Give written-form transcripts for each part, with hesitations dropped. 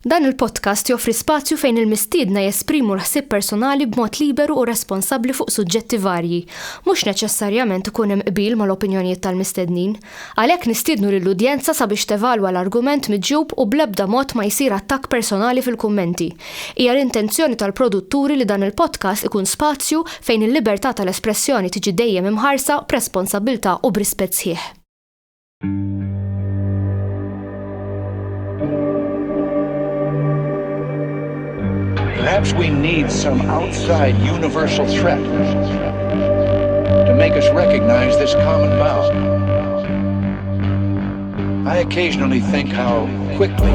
Dan il-podcast joffri spazju fejn il-mistiedna jesprimu l-ħsieb personali b'mod liberu u responsabbli fuq suġġetti varji. Mhux neċessarjament ikun hemm qbil mal-opinjonijiet tal-mistednin. Għalhekk nistiednu lill-udjenza sabiex tevalwa l-argument miġjub u bl-ebda mod ma jsir attakk personali fil-kummenti. Hija l-intenzjoni tal-produtturi li dan il-podcast ikun spazju fejn il-libertà tal-espressjoni tiġi dejjem imħarsa b'responsabbiltà u b'rispett sħiħ. Perhaps we need some outside universal threat to make us recognize this common bond. I occasionally think how quickly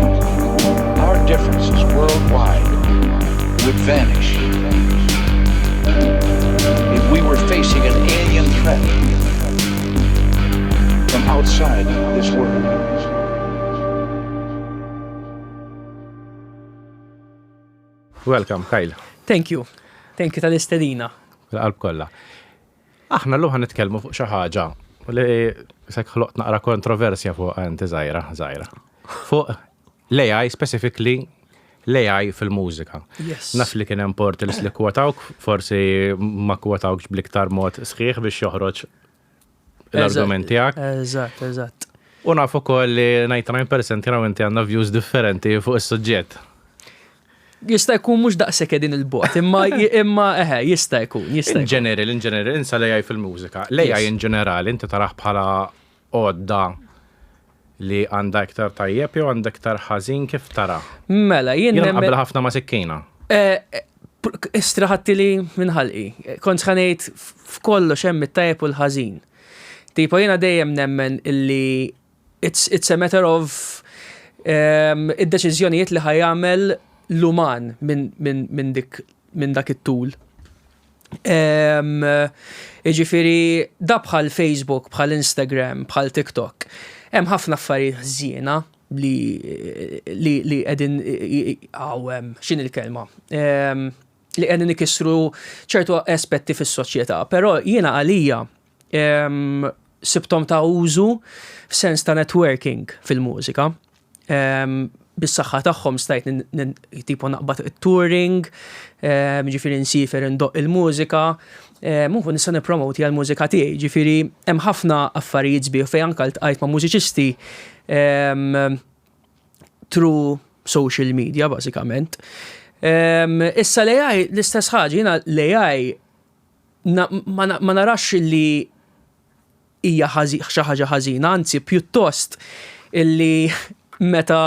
our differences worldwide would vanish if we were facing an alien threat from outside this world. Welcome, Kyle. Thank you. Thank you tal-istedina. Bil-qalb kollha. Aħna llum ħa nitkellmu fuq xi ħaġa li sek ħloqt naqra kontroversja fuq inti żgħira, żgħira. Fuq l-AI specifically l-AI fil-mużika. Yes. Naf li kien hemm portals li kwotawk, forsi ma kwotawkx bl-iktar mod sħiħ biex joħroġ l-argument tiegħek. Eżatt, eżatt. U naf ukoll li 99% jiena u inti għandna views differenti fuq is-suġġett. Jista' jkun mhux daqshekk qegħdin il-bogħod, imma imma eħe, jista' jkun, jista' In ġenerali, in ġenerali, insa l-AI fil-mużika. L-AI in ġenerali inti tarah bħala għodda li għandha iktar tajjeb jew għandha iktar ħażin kif tara? Mela, jien Jien nqabbel ħafna ma' sikkina. Eh, eh, Istraħatti li minn ħalqi. Kont ħanejt f'kollox hemm it-tajjeb u l-ħażin. Tipo jiena dejjem nemmen illi it's, it's a matter of um, id-deċiżjonijiet li ħajamel l-uman minn min, min dik minn dak it-tul. Um, Iġifiri, da bħal Facebook, bħal Instagram, bħal TikTok. Hemm ħafna affarijiet ħżiena li li li qegħdin għaw x'in il-kelma. Um, li qegħdin ikissru ċertu aspetti fis-soċjetà, però jiena għalija um, sibtom ta' użu f'sens ta' networking fil-mużika. Um, bis-saħħa tagħhom stajt tipo naqbad it-touring, ġifieri nsifer indoq il-mużika, u nista' nippromoti għall-mużika tiegħi. Ġifieri hemm ħafna affarijiet sbieħ fejn anke ltqajt ma' mużiċisti through social media bażikament. Issa l-AI l-istess ħaġa, jiena l-AI ma narax li hija xi ħaġa ħażina, anzi pjuttost illi meta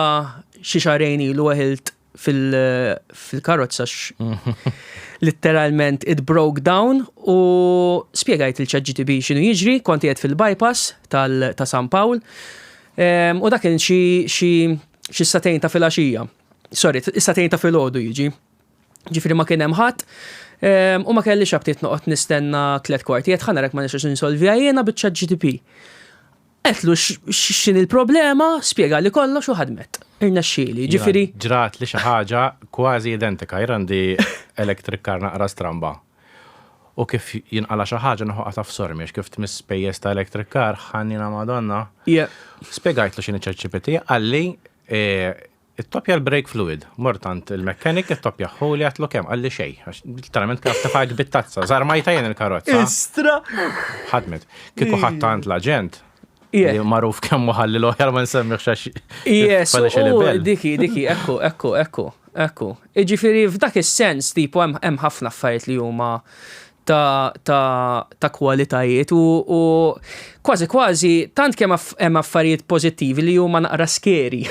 xi xahrejn ilu weħilt fil-karozza litteralment it broke down u spjegajt il-ChatGTP x'inhu jiġri, kont qiegħed fil-bypass ta' San Pawl u dak kien xi satejn ta' filgħaxija. Sorry, is-satejn ta' filgħodu jiġi. Ġifieri ma kien hemm ħadd ehm, u ma kellix aptit noqgħod nistenna tliet kwartijiet ħa narek ma nistax insolvija jiena biċ-ChatGTP. Għedtlu x'in il-problema, spjega li kollox u ħadmet. Irnexxieli, ġifieri. Ġrat li xi ħaġa kważi identika, jien għandi electric car naqra stramba. U kif jinqala xi ħaġa nieħu qata' f'sormi għax kif tmiss spejjeż ta' electric car, ħanina Madonna. Spjegajtlu x'inhi ChatGPT, qalli eh, Ittoppja l-brake fluid. Mort għand il-mechanic, ittoppja ħuli għatlu kemm, qalli xejn. Għax literalment kif tefgħek bit-tazza, żarmajta jien il-karozza. Istra! Ħadmet. Kieku ħadd għand l-aġent, li magħruf kemm ħalli l-oħjar ma nsemmihx għax. Yes, diki, diki, ekku, ekku, ekku, ekku. Iġifieri f'dak is-sens tipo hemm ħafna affarijiet li huma ta', ta, ta' kwalitajiet u, u kważi kważi tant kemm hemm affarijiet pożittivi li huma naqra scary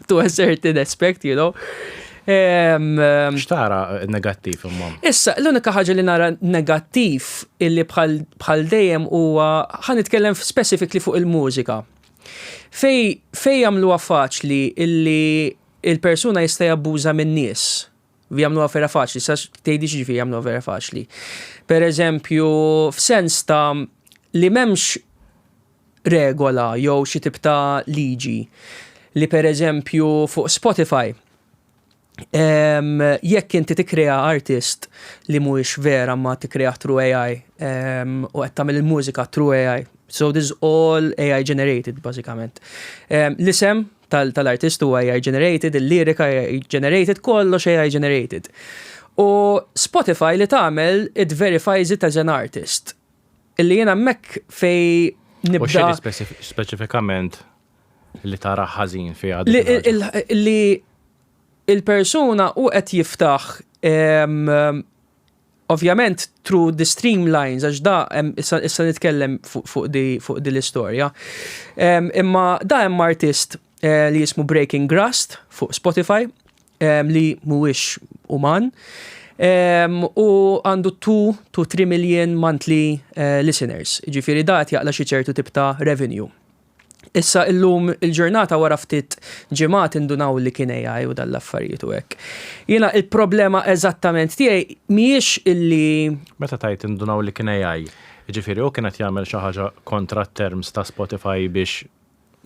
to a certain aspect, you know. X'tara negattiv imma? Issa, l-unika ħaġa li nara negattiv illi bħal, bħal dejjem huwa ħa nitkellem specifically fuq il-mużika. Fej, fej jagħmluha faċli illi il-persuna jista' jabbuża min-nies Jagħmluha vera faċli, sa tgħidli x'ġifieri jagħmluha vera faċli. Per eżempju, f'sens ta' li m'hemmx regola jew xi tip ta' liġi li per eżempju fuq Spotify jekk inti tikkrea artist li mhuwiex vera ma tikkrea through AI u qed tagħmel il-mużika through AI. So this is all AI generated bażikament. L-isem. tal-artist huwa AI generated, il-lirika AI generated, kollox AI generated. U Spotify li tagħmel, it verifies it as an artist. Illi jiena hemmhekk fej U nibda. x'inhi speċifikament li tara ħażin fiha Li dik il-ħaġa? li il-persuna u qed jiftaħ ovvjament through the streamlines, għax da issa nitkellem fuq di l-istorja. Imma da hemm artist li jismu Breaking Rust fuq Spotify li mhuwiex uman. U għandu 2 to 3 million monthly listeners. Ġifieri da qed jaqla xi ċertu tip ta' revenue. Issa illum il-ġurnata, wara ftit ġimgħat, indunaw li kien AI u dal-affarijiet u hekk. Jiena il-problema eżattament tiegħi mhijiex illi Meta tajt indunaw li kien AI, ġifieri u kienet jagħmel xi ħaġa kontra terms ta' Spotify biex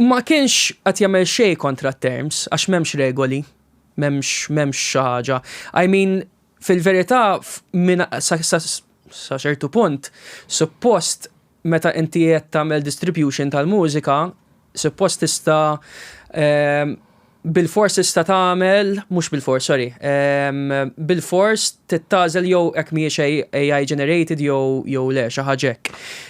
Ma kienx qed jagħmel xejn kontra terms, għax m'hemmx regoli, m'hemmx xi ħaġa. I mean, fil-verità sa ċertu punt, suppost meta inti qed tagħmel distribution tal-mużika, suppost tista' bil-fors tista' tagħmel, mhux bil-fors, sorry, bil-fors tagħżel jew hekk mhijiex AI generated jew le, xi ħaġa hekk.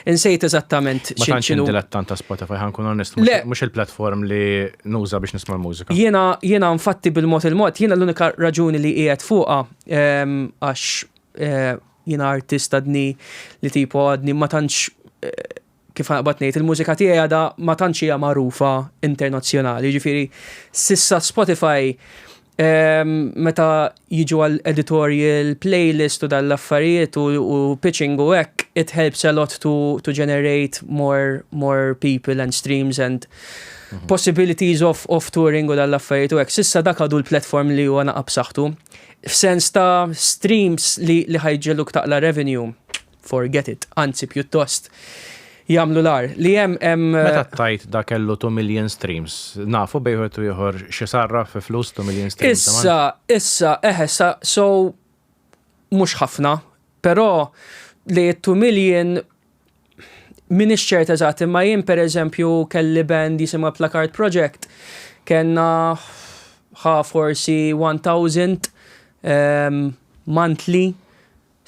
Insejt eżattament Ma tantx x'inhu. dilettant ta' Spotify, ħa nkun onest, Le. mhux il-platform li nuża biex nisma' l-mużika. Jiena infatti bil-mod il-mod, jiena l-unika raġuni li qiegħed fuqha għax jiena artist għadni li tipo għadni ma tantx kif naqbad ngħid, il-mużika tiegħi għadha ma tantx hija magħrufa internazzjonali. Ġifieri s'issa Spotify meta jiġu għal editorial playlist u dal-affarijiet u pitching u hekk, it helps a lot to generate more people and streams and possibilities of touring u dal-affarijiet u hekk. S'issa dak għadu l-platform li huwa naqra b'saħħtu. F'sens ta' streams li ħa jġegħluk taqla' revenue, forget it, anzi pjuttost jagħmlu l-ar. Li hemm Meta tajt da kellu 2 million streams, nafu bejn wieħed u ieħor xi sarra fi flus 2 million streams? Issa, eħe, sa, so, mhux ħafna, però li 2 million minix ċert eżatt, imma jien per eżempju kelli band jisimha Placard Project, kellna ħa forsi 1000 monthly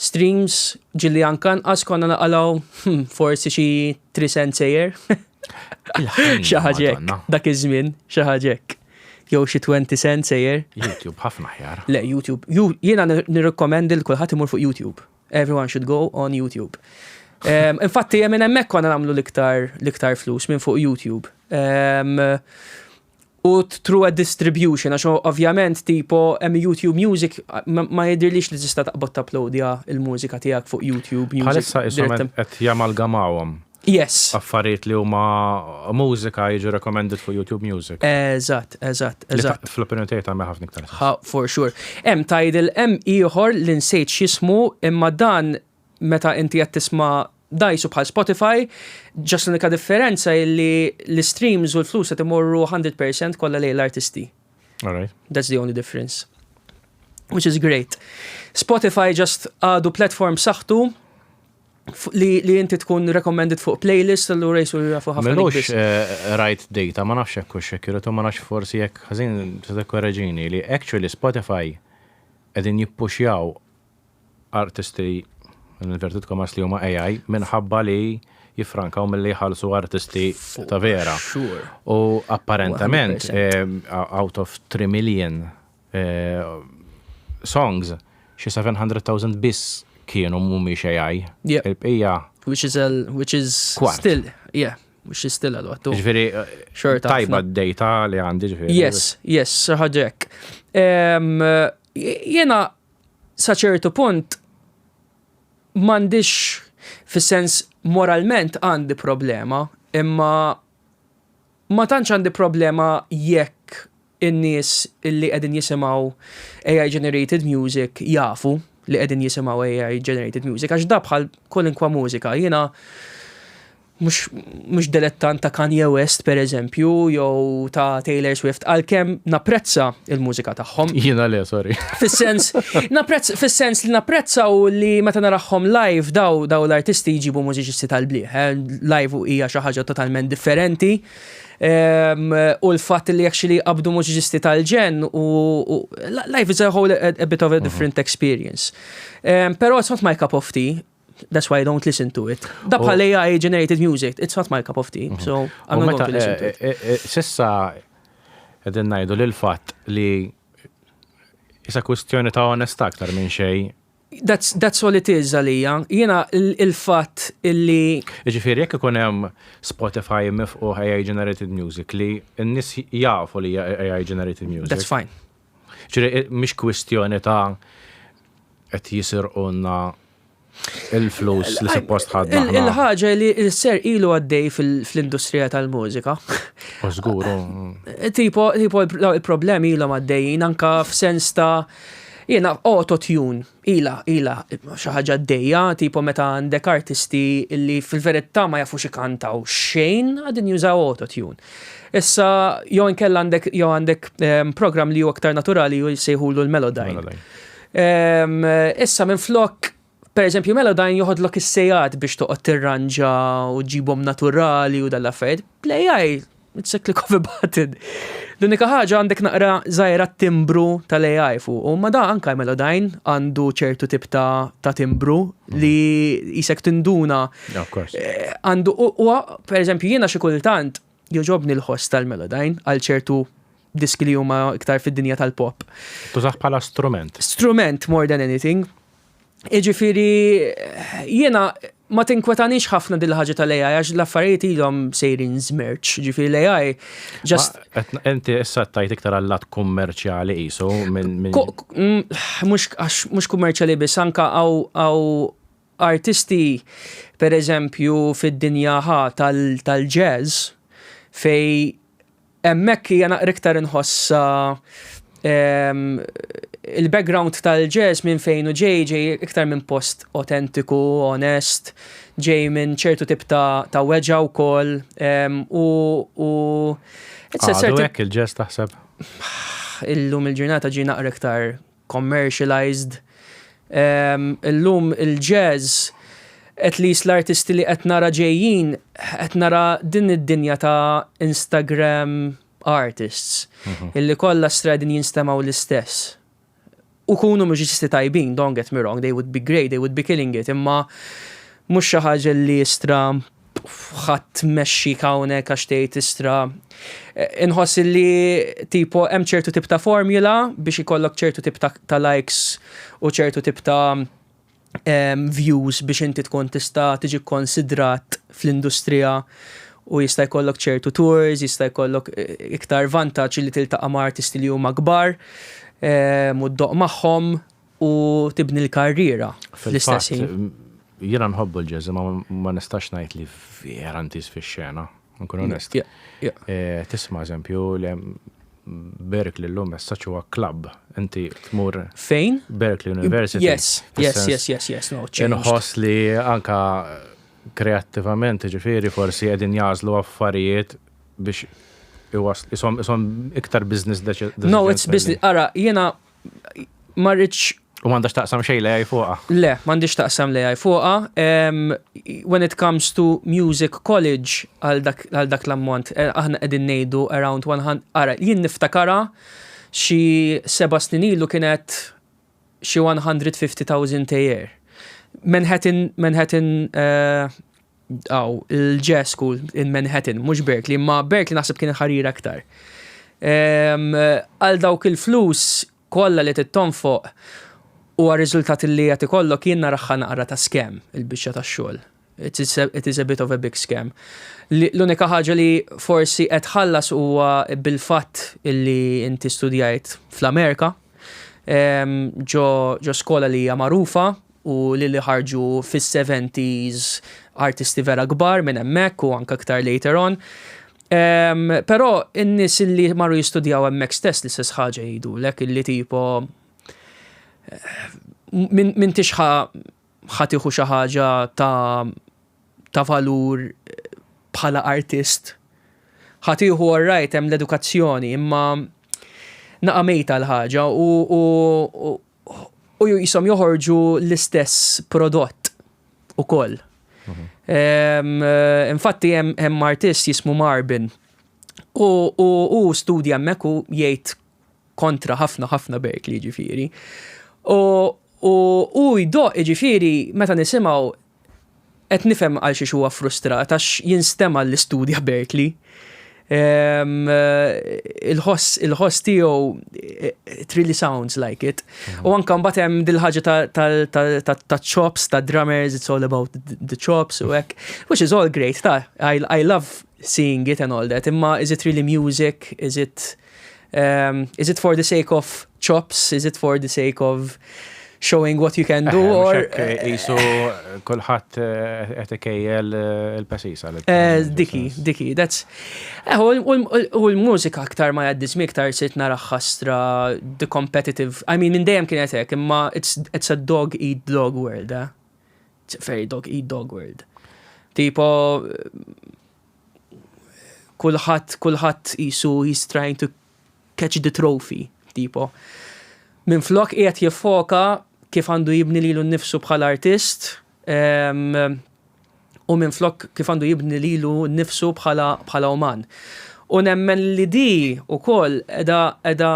streams, ġieli anka nqas, konna naqilgħu forsi xi 3 cents a year. Xi ħaġa hekk, dak iż-żmien, xi ħaġa hekk. Jew xi 20 cents a year. YouTube ħafna aħjar. Le, YouTube. Jiena nirrekkomendi li kulħadd imur fuq YouTube. Everyone should go on YouTube. Infatti, minn hemmhekk konna nagħmlu l-iktar flus minn fuq YouTube. U through a distribution, għax ovvjament tipo hemm YouTube Music, ma jidhirlix li tista' taqbad tapplodja il-mużika tiegħek fuq YouTube Music. Bħalissa isom qed jamalgamawhom. Affarijiet li huma mużika jiġu recommended fuq YouTube Music. Eżatt. Fl-opinjoni tiegħi tagħmel ħafna iktar. Ha, for sure. Hemm Tidal, hemm ieħor li nsejt x'ismu, imma dan meta inti qed tisma' dajsu bħal Spotify, just l-unika differenza illi l-streams u l-flus qed imorru 100% kollha lejn l-artisti. That's the only difference. Which is great. Spotify just għadu platform saħtu li inti tkun recommended fuq playlist, allura jisu jafu ħafna. M'ilux rajt data, ma nafx hekk hux accurate u ma nafx, forsi jekk ħażin se korreġini, li actually Spotify qegħdin jippuxjaw artisti in inverted commas li huma AI minħabba li jifrankaw mill-li jħallsu artisti ta' vera. U apparentament, 100%. out of 3 million songs, xi 700,000 biss kienu mhumiex AI. Il-bqija Which is Kwart. still, yeah, which is still a lot. Too. Ġifieri, Xorta tajba ħafna. d-data li għandi, ġifieri. Yes, ħaġek. Jena sa ċertu punt m'għandix, fis-sens moralment għandi problema, imma ma tantx għandi problema jekk in-nies illi qegħdin jisimgħu AI generated music jafu li qegħdin jisimgħu AI generated music, għax da bħal kwalinkwa mużika. Jiena Mhux mhux delettant ta' Kanye West per eżempju, jew ta' Taylor Swift, għalkemm napprezza il-mużika tagħhom. Jiena le, sorry. Fis-sens, napprezz, fis-sens li napprezza u li meta narahom live daw daw l-artisti jġibu mużiċisti tal-bliħ, eh? Live hija xi ħaġa totalment differenti. U l-fatt li actually qabdu mużiċisti tal-ġenn u live is a whole a bit of a different experience. Però it's not my cup of tea. That's why I don't listen to it. Da bħal AI generated music, it's not my cup of tea, so I'm not going to listen to it. Eh, eh, eh, sissa qegħdin ngħidu li l-fatt li issa kwistjoni ta' onestà aktar minn xejn. That's, that's all it is għalija. Jiena il-fatt illi. Ġifieri jekk ikun hemm Spotify mifquħ AI generated music li n-nies jafu li AI generated music. That's fine. Ġifieri mhix kwistjoni ta' qed jisirqulna il-flus li suppost ħadna. Il-ħaġa li s-ser ilu għaddej fl-industrija tal-mużika. U żgur. Tipo, tipo il-problemi ilhom għaddejjin anka f'sens ta' jiena auto-tune ila ila xi ħaġa għaddejja, tipo meta għandek artisti li fil-verità ma jafux ikantaw xejn għadin jużaw auto-tune. Issa jew inkella għandek jew għandek program li hu aktar naturali u jsejħulu l-Melodyne. Issa minn flok per eżempju Melodyne joħodlok is-sejat biex toqgħod tirranġa u ġibhom naturali u dal-affarijiet. Bl-AI it's a click of a button. L-unika ħaġa għandek naqra żgħira timbru tal-AI fuq. U ma da anka Melodyne għandu ċertu tip ta', ta timbru li jisek tinduna. Eh, għandu u per eżempju jiena xi kultant jogħġobni l-ħoss tal-Melodyne għal ċertu diski li huma iktar fid-dinja tal-pop. Tużah bħala strument. Strument more than anything. Iġifieri jiena ma tinkwetanix ħafna dil ħaġa tal-AI għax l-affarijiet ilhom sejrin żmerċ, ġifieri l-AI just. Inti issa tajt iktar għal-lat kummerċjali qisu minn. Mhux għax mhux kummerċjali biss anka għaw artisti per eżempju fid-dinja ħa tal-jazz fej Hemmhekk hija naqra iktar inħossha il-background tal-jazz minn fejn u ġej, ġej iktar minn post autentiku, onest, ġej minn ċertu tip ta' ta' weġgħa wkoll u u it's a certain. Għadu hekk il-jazz taħseb? Illum il-ġurnata ġie naqra iktar commercialized. Illum il-jazz, at least l-artisti li qed nara ġejjin, qed nara din id-dinja ta' Instagram artists, illi kollha stradin jinstemgħu l-istess. U kunu mużiċisti tajbin, don't get me wrong, they would be great, they would be killing it, imma mhux xi ħaġa li istra ħadd tmexxik hawnhekk għax tgħid istra. Inħoss li tipo hemm ċertu tip ta' formula biex ikollok ċertu tip ta', ta likes u ċertu tip ta' views biex inti tkun tista' tiġi konsidrat fl-industrija u jista' jkollok ċertu tours, jista' jkollok iktar vantaġġ li tiltaqa' ma' artisti li huma kbar u ddoqq magħhom u tibni l-karriera fl-istess ħin. Jiena nħobbu l-jazz, imma ma nistax ngħid li vera ntis fix-xena, nkun onest. Eh, tisma' eżempju li Berkeley l-lum essaċ huwa club, inti tmur. Fejn? Berkeley University. Yes, yes, yes, yes, yes, no, Inħoss li anka kreattivament, ġifieri forsi qegħdin jażlu affarijiet biex isom iktar business decisions. No, it's business. Ara, jiena ma rridx U m'għandax taqsam xejn l-AI fuqha. Le, m'għandix taqsam l-AI fuqha. When it comes to music college għal dak l-ammont, eh, aħna qegħdin ngħidu around 100, ara, jien niftakara xi seba' snin ilu kienet xi 150,000 a year. Manhattan, Manhattan eh, Aw, il-jazz school in Manhattan, mhux Berkeley, imma Berkeley naħseb kien ħarir aktar. Għal dawk il-flus kollha li tittonfoq u għar-riżultat li qed ikollok jien naraha naqra ta' scam il-biċċa tax-xogħol. It is a bit of a big scam. L-unika ħaġa li forsi qed tħallas huwa bil-fatt illi inti studjajt fl-Amerika, ġo skola li hija magħrufa u li li ħarġu fis-70s artisti vera kbar minn hemmhekk u anke aktar later on. Um, però in-nies li marru jistudjaw hemmhekk stess l-istess ħaġa jgħidulek illi tipo eh, minn tixħa ħatiħu xi ħaġa ta' ta' valur bħala artist. Ħa tieħu alright hemm l-edukazzjoni imma naqa' mejta l-ħaġa u u u jisom joħorġu l-istess prodott ukoll. Infatti hemm artist jismu Marvin u u studja hemmhekk u jgħid kontra ħafna ħafna Berklee, ġifieri. U u jdoqq, ġifieri, meta nisimgħu qed nifhem għal xiex huwa frustrat, għax jinstema l-istudja Berklee. Il-ħoss tiegħu, it really sounds like it. U anka mbagħad hemm dil-ħaġa ta' chops, ta' drummers, it's all about the chops u hekk, which is all great, ta' I love seeing it and all that, imma is it really music? Is it for the sake of chops? Is it for the sake of showing what you can do? Or Jisu kulħadd qed ikejjel il-pesisa. Diki, diki, that's. U l-mużika aktar ma jgħaddi żmien iktar sirt nara ħasra the competitive. I mean, minn dejjem kienet hekk, imma it's a dog eat dog world, eh? It's a very dog eat dog world. Tipo, kulħadd jisu he's trying to catch the trophy, tipo. Minn flok qiegħed jiffoka kif għandu jibni lilu nnifsu bħala artist, u minn flok kif għandu jibni lilu nnifsu bħala uman. U nemmen li di ukoll qiegħda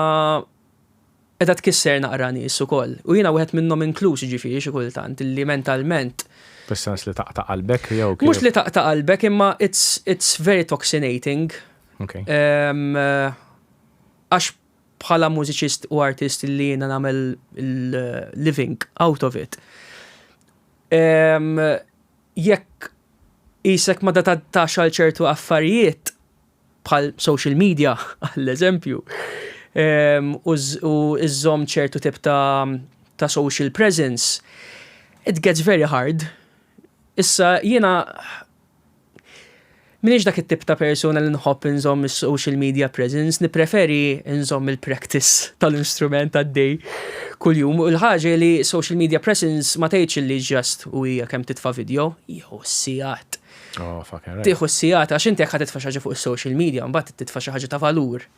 tkisser naqra nies ukoll. U jiena wieħed minnhom inkluż, ġifieri xi kultant illi mentalment Fis-sens li taqta' qalbek jew Mhux li taqta' qalbek, imma it's very toxinating. Għax bħala mużiċist u artist li jiena nagħmel il-living out of it. Jekk jisek ma tadattax għal ċertu affarijiet bħal social media, għall-eżempju, u iżżomm ċertu tip ta' social presence, it gets very hard. Issa jiena minix dak it-tip ta' persona li nħobb nżomm is-social media presence, nipreferi nżomm il-practice tal-instrument għaddej kuljum. U l-ħaġa li social media presence ma tgħidx li just u hija kemm titfa' video, jew sigħat. Oh, fucking right. Tieħu sigħat għax inti jekk ħa titfa' xi ħaġa fuq is-social media, mbagħad titfa' xi ħaġa ta' valur.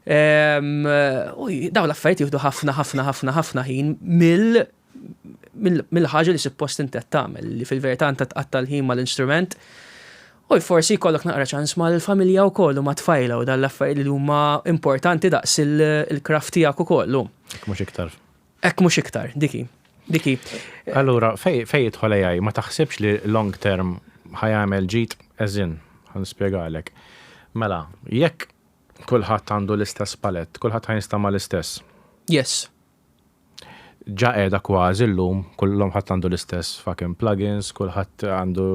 U dawn l-affarijiet jieħdu ħafna ħafna ħafna ħafna ħin mill-ħaġa li suppost inti qed tagħmel, li fil-verità inti tqatta' l-ħin mal-instrument. U forsi jkollok naqra ċans mal-familja wkoll u mat-tfajla u dan l-affarijiet li huma importanti daqs il-craft tiegħek ukoll. Hekk mhux iktar. Hekk mhux iktar, diki. Diki. Allura, fej jidħol AI, ma taħsibx li long term ħa jagħmel ġid, eżin, ħa nispjegalek. Mela, jekk kulħadd għandu l-istess palette, kulħadd ħa jinstama l-istess. Ġa qiegħda kważi llum, kullhom ħadd għandu l-istess fucking plugins, kulħadd għandu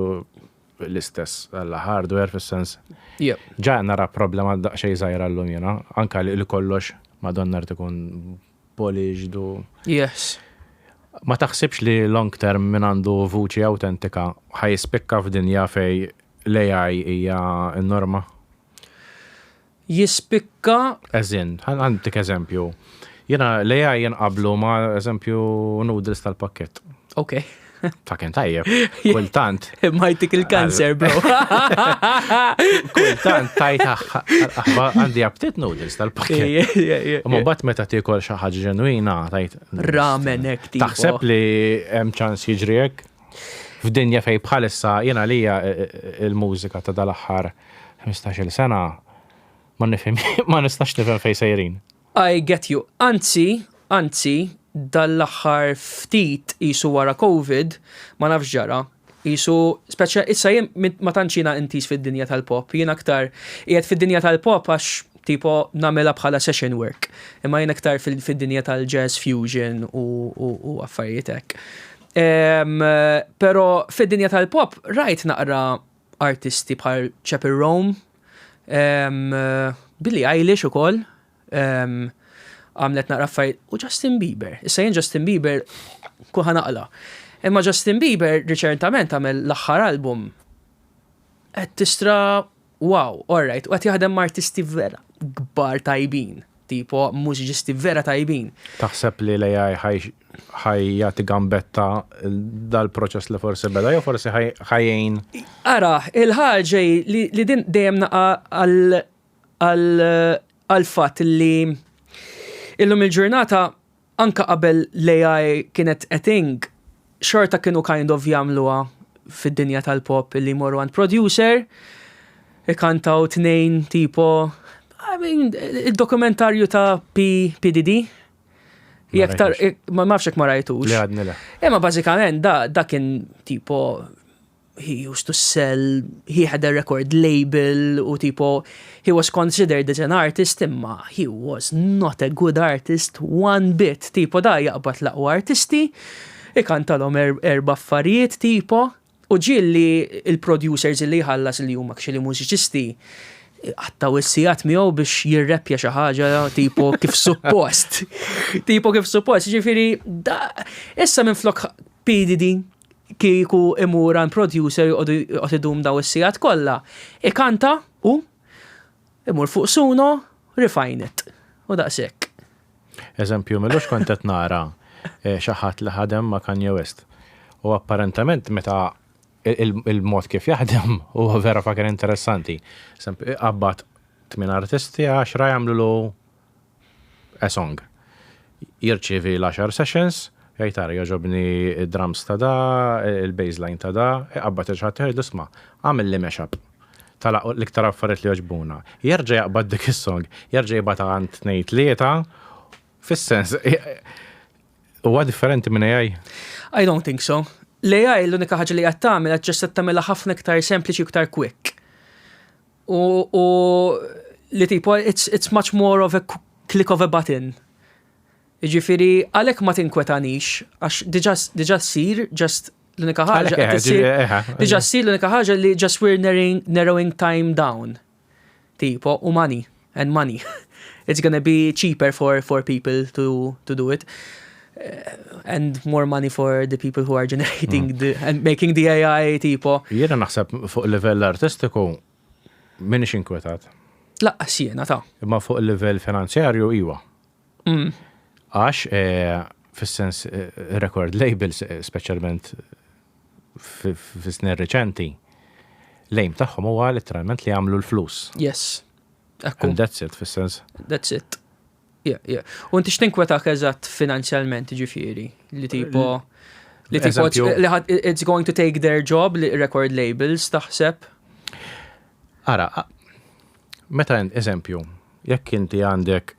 l-istess hardware fis-sens. Ġa nara problema daqsxejn żgħira llum jiena, anka li kollox madonna ikun polished u. Ma taħsibx li long term min għandu vuċi autentika ħa jispikka f'dinja fej l-AI hija n-norma? Jispikka. Eżin, għandek eżempju. Jena l-AI jinqablu ma eżempju noodles tal-pakket. Fucking tajjeb. Kultant. Ma jtik il-kanser, bro. Kultant tajt aħba għandi aptit noodles tal-pakket. Ma bat meta tiekol xi ħaġa ġenwina tajt. Ramen hekk tipo. Taħseb li hemm ċans jiġri hekk? F'dinja fej bħalissa jiena lija il-mużika ta' dal-aħħar 15-il sena ma nifhem, ma nistax nifhem fej sejrin. I get you. Anzi, dal-aħħar ftit jisu wara COVID, ma nafx ġara. Jisu, speċa, issa jien ma tantx jiena intiż fid-dinja tal-pop, jien aktar qiegħed fid-dinja tal-pop għax tipo nagħmilha bħala session work. Imma jien aktar fid-dinja tal-jazz fusion u affarijiet hekk. Pero fid-dinja tal-pop rajt naqra artisti bħal Chappell Roan, Billie Eilish ukoll, għamlet naqra affarijiet u Justin Bieber. Issa jien Justin Bieber kuħa naqla. Imma Justin Bieber riċentament għamel l-aħħar album. Qed tistra wow, alright, u qed jaħdem ma' artisti vera kbar tajbin. Tipo mużiċisti vera tajbin. Taħseb li l-AI ħa jagħti gambetta dal-proċess li forsi beda jew forsi ħa jgħin? Ara, il-ħaġa li din dejjem naqa' għal fatt li illum il-ġurnata, anka qabel l-AI kienet a thing, xorta kienu kind of jagħmluha fid-dinja tal-pop li jmorru għand producer, ikantaw tnejn tipo, I mean, il-dokumentarju ta' P, PDD, jekk tar, ma nafx jekk ma rajtux. Li għadni le. Imma bażikament da kien tipo he used to sell, he had a record label u tipo he was considered as an artist, imma he was not a good artist one bit. Tipo da jaqbad l-aqwa artisti, ikantalhom erba' affarijiet tipo u ġieli il-producers li jħallas, li huma actually mużiċisti, għaddew is-sigħat miegħu biex jirreppja xi ħaġa tipo kif suppost. Tipo kif suppost, ġifieri da issa minn flok PDD kieku imur għand producer joqgħod idum daw is-sigħat kollha. Ikanta u imur fuq Suno, refine it. U daqshekk. Eżempju, m'ilux kont qed nara xi ħadd li ħadem ma' Kanye West. U apparentament meta il-mod kif jaħdem huwa vera fucking interessanti. Eżempju, qabbad tmien artisti, 10 jagħmlu a song. Jirċievi l-10 sessions, jgħid, "Tara, jogħġobni id-drums ta' da, il-bassline ta' da," iqabbad il-ħadd, jgħidlu, "Isma', għamil li mashup tala l-iktar affarijiet li jogħġbuna." Jerġa' jaqbad dik is-song, jerġa' jibgħat għand tnejn tlieta, fis-sens huwa differenti minn AI. I don't think so. L-AI l-unika ħaġa li qed tagħmel qed just qed tagħmilha ħafna iktar sempliċi u iktar quick. U li tipo it's much more of a click of a button. Jiġifieri għalhekk ma tinkwetanix għax diġà ssir, just l-unika ħaġa Għalhekk, qed issir diġà ssir, l-unika ħaġa li just we're narrowing time down. Tipo, u money, and money. It's gonna be cheaper for people to do it. And more money for the people who are generating the, and making the AI, tipo. Jiena naħseb fuq livell artistiku minix inkwetat. Lanqas jiena ta. Imma fuq livell finanzjarju iwa. Għax fis-sens record labels, speċjalment fis-snin reċenti, l-aim tagħhom huwa letteralment li jagħmlu l-flus. Yes. Ekku. And that's it, fis-sens. That's it. Yeah. U inti x'tinkwetak eżatt finanzjalment, ġifieri? Li tipo li it's going to take their job, li record labels, taħseb? Ara, meta eżempju, jekk inti għandek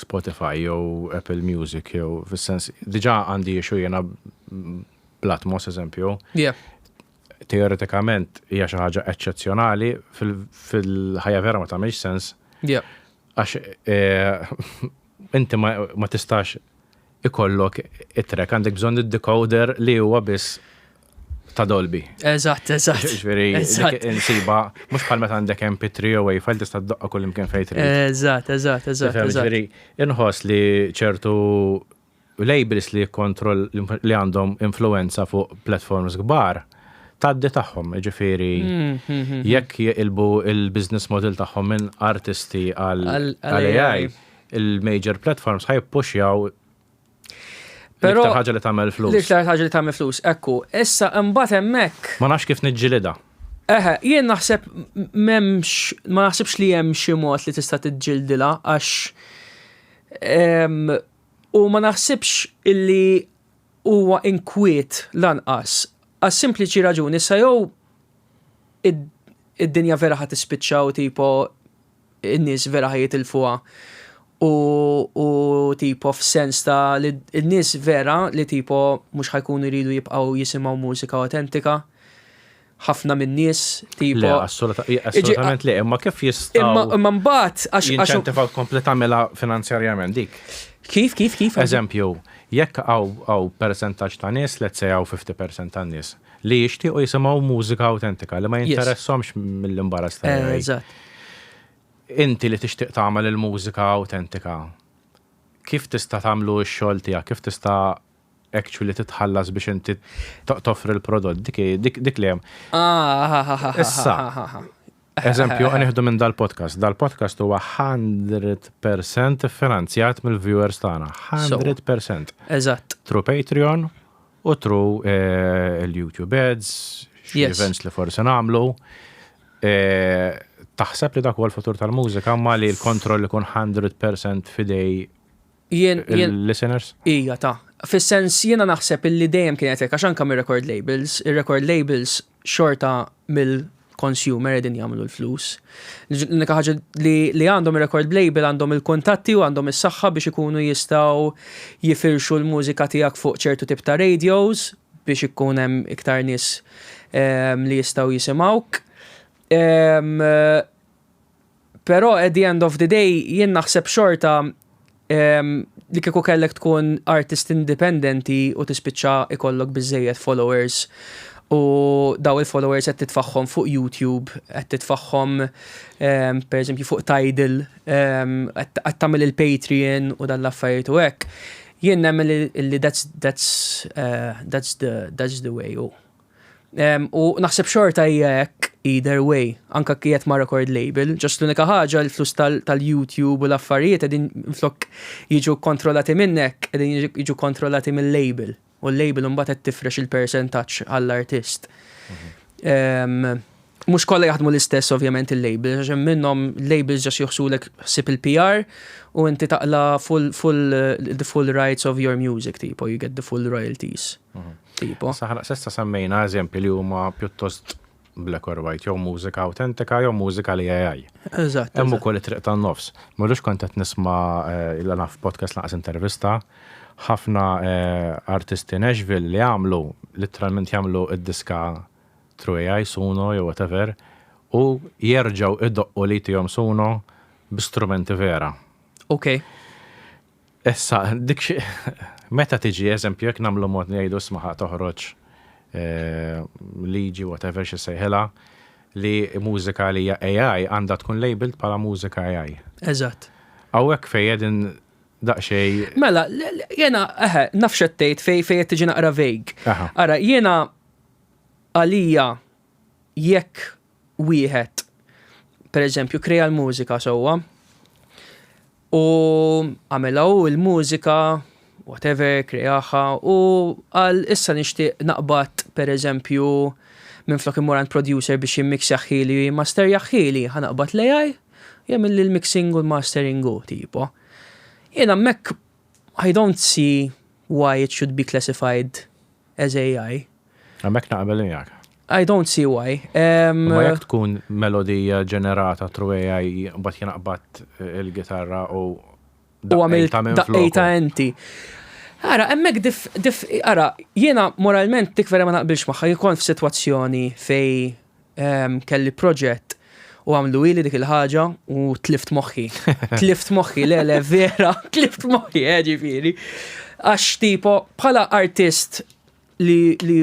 Spotify jew Apple Music jew fis-sens diġà għandi issue jiena bl-Atmos, eżempju, teoretikament hija xi ħaġa eċċezzjonali, fil-ħajja vera ma tagħmilx sens għax inti ma tistax ikollok it-track, għandek bżonn id-decoder li huwa biss ta' Dolby. Eżatt. Ġifieri, dik insiba, mhux bħal meta għandek MP3 jew WAV file tista' ddoqqa kull imkien fejn trid. Eżatt, Tifhem, eżatt. Ġifieri, inħoss li ċertu labels li kontroll li għandhom influenza fuq platforms kbar tgħaddi tagħhom, ġifieri jekk jeqilbu il-business model tagħhom minn artisti għal għal AI, AI. il-major platforms ħa jippushjaw Però l-iktar ħaġa li tagħmel flus. L-iktar ħaġa li tagħmel flus, ekku. Issa imbagħad hemmhekk Ma nafx kif niġġilida. Eħe, jien naħseb m'hemmx, ma naħsibx li hemm xi mod li tista' tiġġildilha għax u ma naħsibx illi huwa inkwiet lanqas. Għas sempliċi raġuni sa jew id-dinja vera ħa tispiċċa u tipo in-nies vera ħa jitilfuha u tipo f'sens ta' li n-nies vera li tipo mhux ħa jkunu jridu jibqgħu jisimgħu mużika autentika. Ħafna min-nies tipo. Le, assolutament le, imma kif jistgħu Imma mbagħad għax jinċentivaw kompli tagħmilha finanzjarjament dik? Kif? Eżempju, jekk hawn percentaġġ ta' nies, let's say hawn 50% ta' nies, li jixtiequ jisimgħu mużika autentika, li ma jinteressahomx mill-imbarazz ta' AI. Inti li tixtieq tagħmel il-mużika autentika, kif tista' tagħmlu x-xogħol tiegħek, kif tista' actually titħallas biex inti toffri l-prodott, dik li hemm. Ah, Issa. Eżempju, nieħdu minn dal-podcast. Dal-podcast huwa 100% finanzjat mill-viewers tagħna. 100%. Eżatt. Through Patreon u through il-YouTube ads, xi events li forsi nagħmlu. Taħseb li dak huwa l-futur tal-mużika ma li l-kontroll ikun 100% fidej il-listeners? Ija ta' fis-sens jiena naħseb illi dejjem kienet hekk għax anke mir-record labels, ir-record labels xorta mill-consumer qegħdin jagħmlu l-flus. L-unika ħaġa li għandhom ir-record label għandhom il-kuntatti u għandhom is-saħħa biex ikunu jistgħu jifirxu l-mużika tiegħek fuq ċertu tip ta' radios biex ikun hemm iktar nies li jistgħu jisimgħuk. Però at the end of the day jien naħseb xorta li kieku kellek tkun artist indipendenti u tispiċċa ikollok biżżejjed followers u daw il-followers qed titfagħhom fuq YouTube, qed titfagħhom per eżempju fuq Tidal, qed tagħmel il-Patreon u dan l-affarijiet u hekk. Jien nemmen li that's, that's, uh, that's the, that's the way. U U naħseb xorta hija hekk either way, anka qiegħed ma' record label, just l-unika ħaġa l-flus tal-YouTube u l-affarijiet qegħdin flok jiġu kontrollati minnek, qegħdin jiġu kontrollati mill-label. U l-label imbagħad qed tifrex il-percentaġġ għall-artist. Mhux kollha jaħdmu l-istess ovvjament il-labels, għax hemm minnhom labels ġas joħsulek ħsieb il-PR u inti taqla full, full, the full rights of your music, tipo, you get the full royalties. Tipo. Saħna s'issa semmejna eżempji li huma pjuttost black or white, jew mużika autentika jew mużika li AI. Eżatt. Hemm ukoll it-triq tan-nofs. M'għadux kont qed nisma' illa naf podcast lanqas intervista, ħafna artisti Nashville li għamlu, literalment jagħmlu id-diska through AI, Suno jew whatever, u jerġgħu idoqqu li tihom Suno bi strumenti vera. Ok. Issa, dik xi meta tiġi eżempju jekk nagħmlu mod li jgħidu isma' ħa toħroġ eh, liġi whatever xi sejħilha li mużika li hija AI għandha tkun labeled bħala mużika AI. Eżatt. Hawnhekk fejn qegħdin daqsxejn Mela, jena, eħe, naf x'qed tgħid fej fej qed tiġi naqra vague. Ara, jiena Għalija jekk wieħed per eżempju krea l-mużika sewwa u għamilha hu l-mużika whatever kreaha u qal issa nixtieq naqbad per eżempju minflok immur għand producer biex jimmixjaħħieli u jimmasterjaħħieli ħa naqbad l-AI jagħmilli l-mixing u l-mastering hu tipo. Jien hemmhekk I don't see why it should be classified as AI. Hemmhekk naqbel miegħek. I don't see why. Ma jekk tkun melodija ġenerata through AI mbagħad jien aqbad il-gitarra u u għamilt daqqejta enti. Ara, hemmhekk dif, dif, ara, jiena moralment dik vera ma naqbilx magħha, jien kont f'sitwazzjoni fej kelli proġett u għamlu ili dik il-ħaġa u tlift moħħi. Tlift moħħi, le, le, vera, tlift moħħi, eh, ġifieri. Għax tipo, bħala artist li, li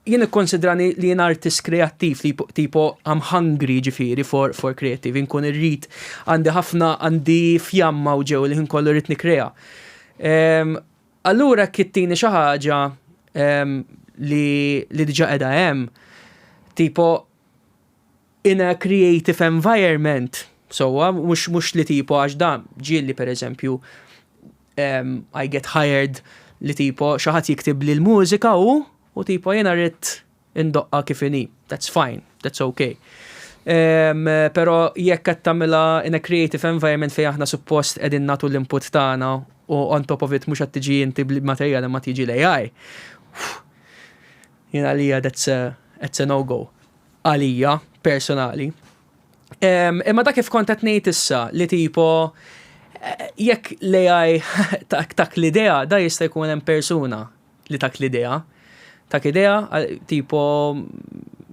jien ikkonsidrani li jien artist kreattiv li tipo I'm hungry ġifieri for, for creative, inkun irrid għandi ħafna għandi fjamma u ġew li nkollu rrid nikrea. Um, Allura jekk ittini xi ħaġa li li diġà qiegħda hemm, tipo in a creative environment, sewwa, mhux mhux li tipo għax dan ġieli pereżempju I get hired li tipo xi ħadd jiktibli l-mużika hu u tipo jiena rrid indoqqha kif inhi. That's fine, that's okay. Um, pero jekk qed tagħmilha in a creative environment fejn aħna suppost qegħdin nagħtu l-input tagħna u on top of it mhux qed tiġi inti bil-materjal imma tiġi l-AI. Jien għalija that's a, that's a no-go. Għalija, personali. Um, imma dak kif kont qed ngħid issa li tipo eh, jekk l-AI tak, tak l-idea, da jista' jkun hemm persuna li tak l-idea. Tak idea, tipo,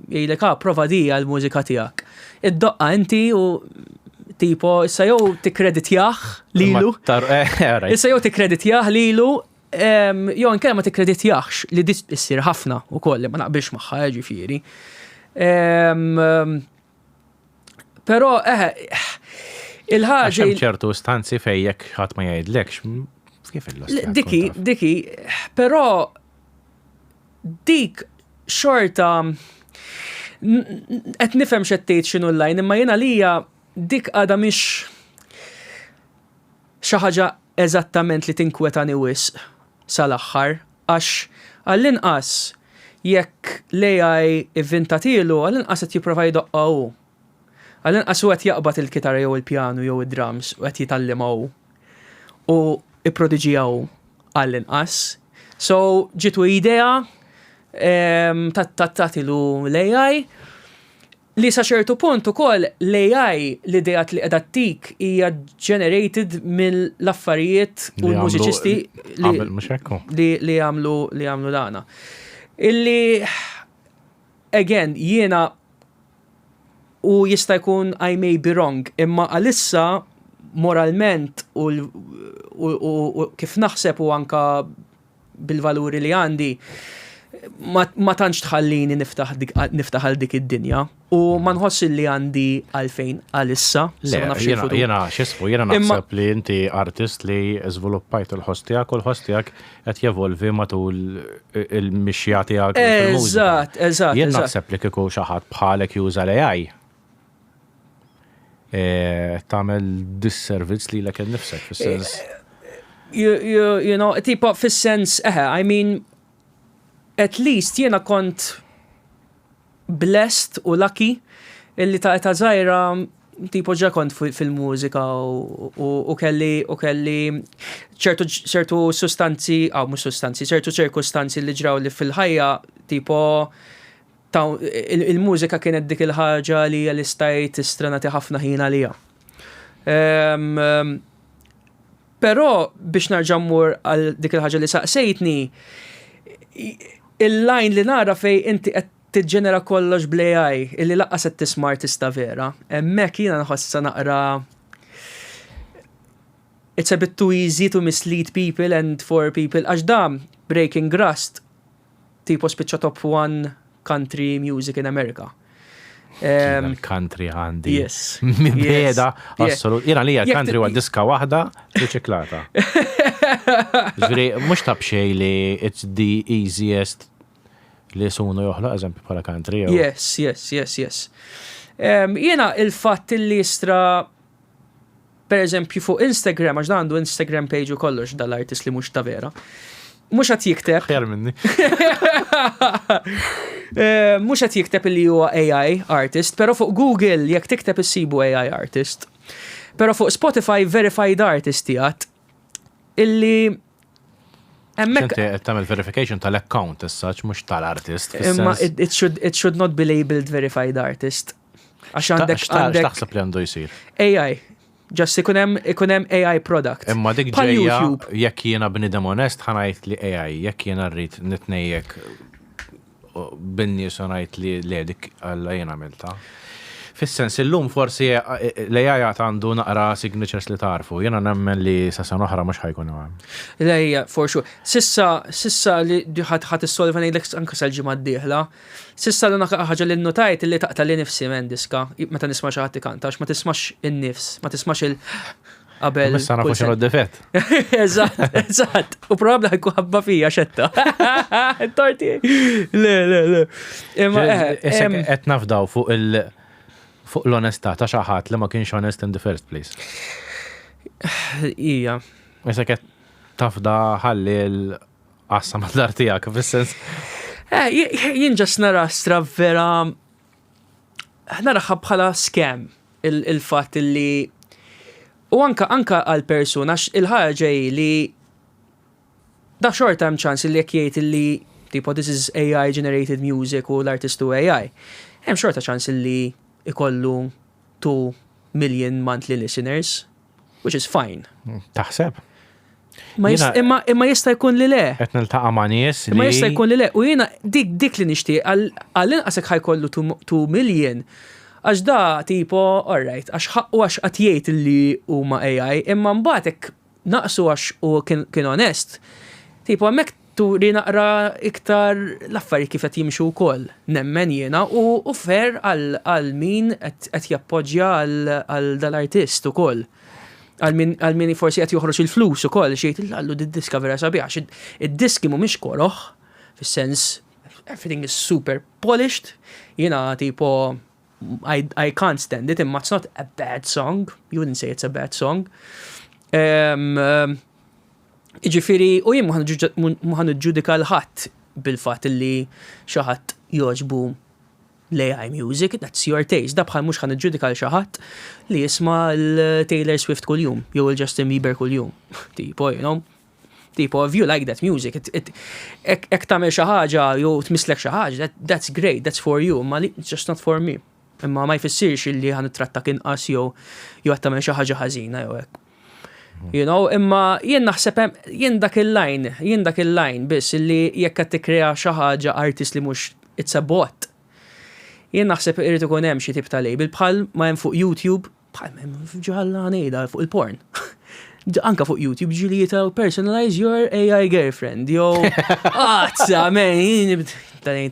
jgħidlek, ah, prova di għal-mużika tiegħek. Id-doqqa inti u tipo, issa jew tikkreditjah lilu. Eh, issa jew tikkreditjah lilu, jew inkella ma tikkreditjahx li di issir ħafna ukoll li ma naqbilx magħha eh, ġifieri. Però, eh, il-ħaġa. ċertu stanzi fej jekk ħadd ma jgħidlekx, kif il Diki, diki, però dik xorta. Qed nifhem x'qed tgħid x'inhu l-line, imma jien għalija dik għadha mhix xi ħaġa eżattament li tinkwetani wisq sal-aħħar għax għall-inqas jekk l-AI ivvintatielu għall-inqas qed jipprova jdoqqha hu. Għall-inqas hu qed jaqbad il-kitarra jew il-pjanu jew id-drums u qed jitgħallimha hu. U ipprodiġiha hu għall-inqas. So ġietu idea tagħtilu l-AI li sa ċertu punt ukoll l-AI l-ideat li qiegħda ttik hija generated mill-affarijiet u l-mużiċisti li li jagħmlu li jagħmlu dana. Illi again jiena u jista' jkun I may be wrong, imma għalissa moralment u, u, u, u kif naħseb u anka bil-valuri li għandi ma, ma tantx tħallini niftaħ dik, niftaħ għal dik id-dinja u ma nħoss li għandi għalfejn għalissa. Le, ma nafx jiena, il-futur. jiena, x'ismu, jiena Imma- naħseb li inti artist li żviluppajt il-ħoss tiegħek u l-ħoss tiegħek qed jevolvi matul il-mixja tiegħek fil-mużika. Eżatt, eżatt, Jien eżatt. naħseb li kieku xi ħadd bħalek juża l-AI eh, tagħmel disservizz lilek innifsek fis-sens. You tipo, fis-sens, eħe, I mean, at least jiena kont blessed u lucky illi ta' età żgħira tipo ġa kont fil-mużika u kelli ċertu ċertu sustanzi, aw mhux sustanzi, ċertu ċirkustanzi li ġraw li fil-ħajja tipo il-mużika kienet dik il-ħaġa li li stajt istrenati ħafna ħin għalija. Però biex nerġa' mmur għal dik il-ħaġa li saqsejtni, il-line li nara fej inti qed tiġġenera kollox bl-AI, illi lanqas qed tisma' artista vera. Hemmhekk jiena nħossha naqra it's a bit too easy to mislead people and for people għax da Breaking Rust tipo spiċċa top one country music in America. Country għandi. Yes. Mibeda, assolut. Jiena li country huwa diska waħda riċiklata. Ġifieri, mhux ta' b'xejn li it's the easiest li sunu joħloq eżempju bħala country. Yes. Jiena il-fatt li jistra per eżempju fuq Instagram, għax dan għandu Instagram page u kollox dal-artist li mhux ta' vera. Mhux qed jikteb. Ħjar minni. Mhux qed jikteb li huwa AI artist, però fuq Google jekk tikteb issibu AI artist. Però fuq Spotify verified artist jgħat illi hemmhekk Inti qed tagħmel verification tal-account issa mhux tal-artist. Imma it should not be labeled verified artist. Għax għandek għandek taħseb li għandu jsir? AI. Just ikun hemm AI product. Imma dik ġejja jekk jiena bnidem onest ħa ngħid li AI, jekk jiena rrid nitnejjek bin-nies u ngħid li le dik Alla jiena għamilta. Fis-sens illum forsi l-AI għad għandu naqra signatures li tarfu. Jiena nemmen li sa sena oħra mhux ħa jkun hemm. Le, for sure. S'issa li ħadd issolva ngħidlek anke sal-ġimgħa d-dieħla. S'issa l-unika ħaġa li notajt li taqta' li nifsi men diska meta nisma' xi ħadd ikanta għax ma tismax in-nifs, ma tismax il qabel. Issa nafu x'inhu d-difett. Eżatt. U probabbli ħa jkun ħabba fija xetta. Torti. Le, le, le. Imma qed nafdaw fuq l-onestà ta' xi ħadd li ma kienx honest in the first place. Ija. Issa qed tafda ħalli l-qassa mad-dar tiegħek, fis-sens. Jien just nara stra vera naraha bħala scam il-fatt li u anka għal persuna għax il-ħaġa hi li da xorta hemm ċans li jekk jgħid li tipo this is AI generated music u l-artist u AI, hemm xorta ċans li ikollu 2 million monthly listeners, which is fine. Taħseb? Imma jista' jkun li le. Qed niltaqa' ma' nies Imma jista' jkun li le. U jiena dik li nixtieq għall-inqas hekk ħa jkollu 2 million. Għax da tipo, alright, għax ħaqqu għax qed jgħid li huma AI, imma mbagħad hekk naqsu għax u kien onest. Tipo hemmhekk turi naqra iktar l-affarijiet kif qed jimxu wkoll. Nemmen jiena u fair għal min qed jappoġġja għal dal-artist ukoll. Għal min forsi qed joħroġ il-flus ukoll xejn għallu d-diska vera sabiħ. Id-diski mhumiex koroħ, fis-sens. Everything is super polished. Jiena tipo I, I can't stand it, imma it's not a bad song. You wouldn't say it's a bad song. Um, um, Ġifieri, u jien mhu ħa niġġudika 'l ħadd bil-fatt li xi ħadd jogħġbu l-AI music, that's your taste. Da bħal mhux ħa niġġudika 'l xi ħadd li jisma' l-Taylor Swift kuljum, jew il-Justin Bieber kuljum. Tipo, you know. Tipo, if you like that music, jekk tagħmel xi ħaġa jew tmisslek xi ħaġa, that's great, that's for you, imma it's just not for me. Imma ma jfissirx illi ħa nittrattak inqas jew jew qed tagħmel xi ħaġa ħażina jew hekk. You know, imma jien naħseb jien dak il-line, jien dak il-line biss illi jekk qed tikkrea xi ħaġa artist li mhux it's a bot. Jien naħseb irid ikun hemm xi tip ta' label bħal ma hemm fuq YouTube, bħal ma hemm ġalla ngħidha fuq il-porn. Anka fuq YouTube ġieli jitaw personalize your AI girlfriend, jew Azza, man,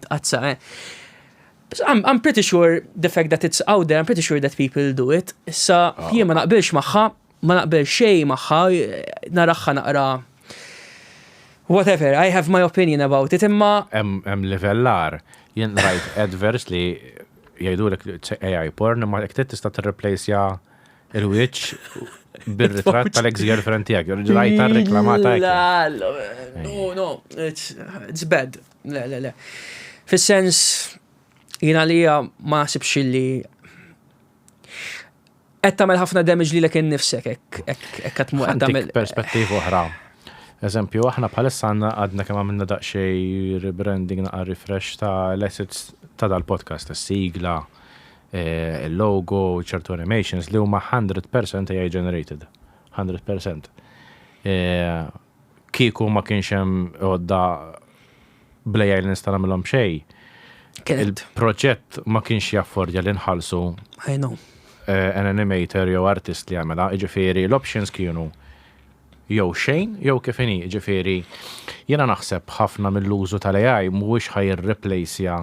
azza, man. I'm, I'm pretty sure the fact that it's out there, I'm pretty sure that people do it. Issa, jien ma naqbilx magħha, ma naqbel xejn magħha, naraha naqra whatever, I have my opinion about it, imma. Hemm livellar, jien rajt adverts li jgħidulek AI porn, imma jekk tista' tirreplaceja il-wiċċ bir-ritratt tal-ex-girlfriend tiegħek, rajta reklamata. No, no, it's, it's bad. Le, le, le. Fis-sens, jiena li ma naħsibx li qed tagħmel ħafna damage lilek innifsek hekk qed tagħmel perspettiva oħra. Eżempju, aħna bħalissa għandna għadna kemm għamilna daqsxejn rebranding naqra refresh ta' l-assets ta' dal-podcast, is-sigla, eh, il-logo, ċertu animations li huma 100% AI generated. 100%. Eh, kieku ma kienx hemm għodda bl-AI li nista' nagħmilhom xejn. Il-proġett ma kienx jaffordja li nħallsu I know. Eh, an animator jew artist li għamela, ġifieri l-options kienu jew xejn jew kif inhi, ġifieri jiena naħseb ħafna mill-użu tal-AI mhuwiex ħa jirreplaceja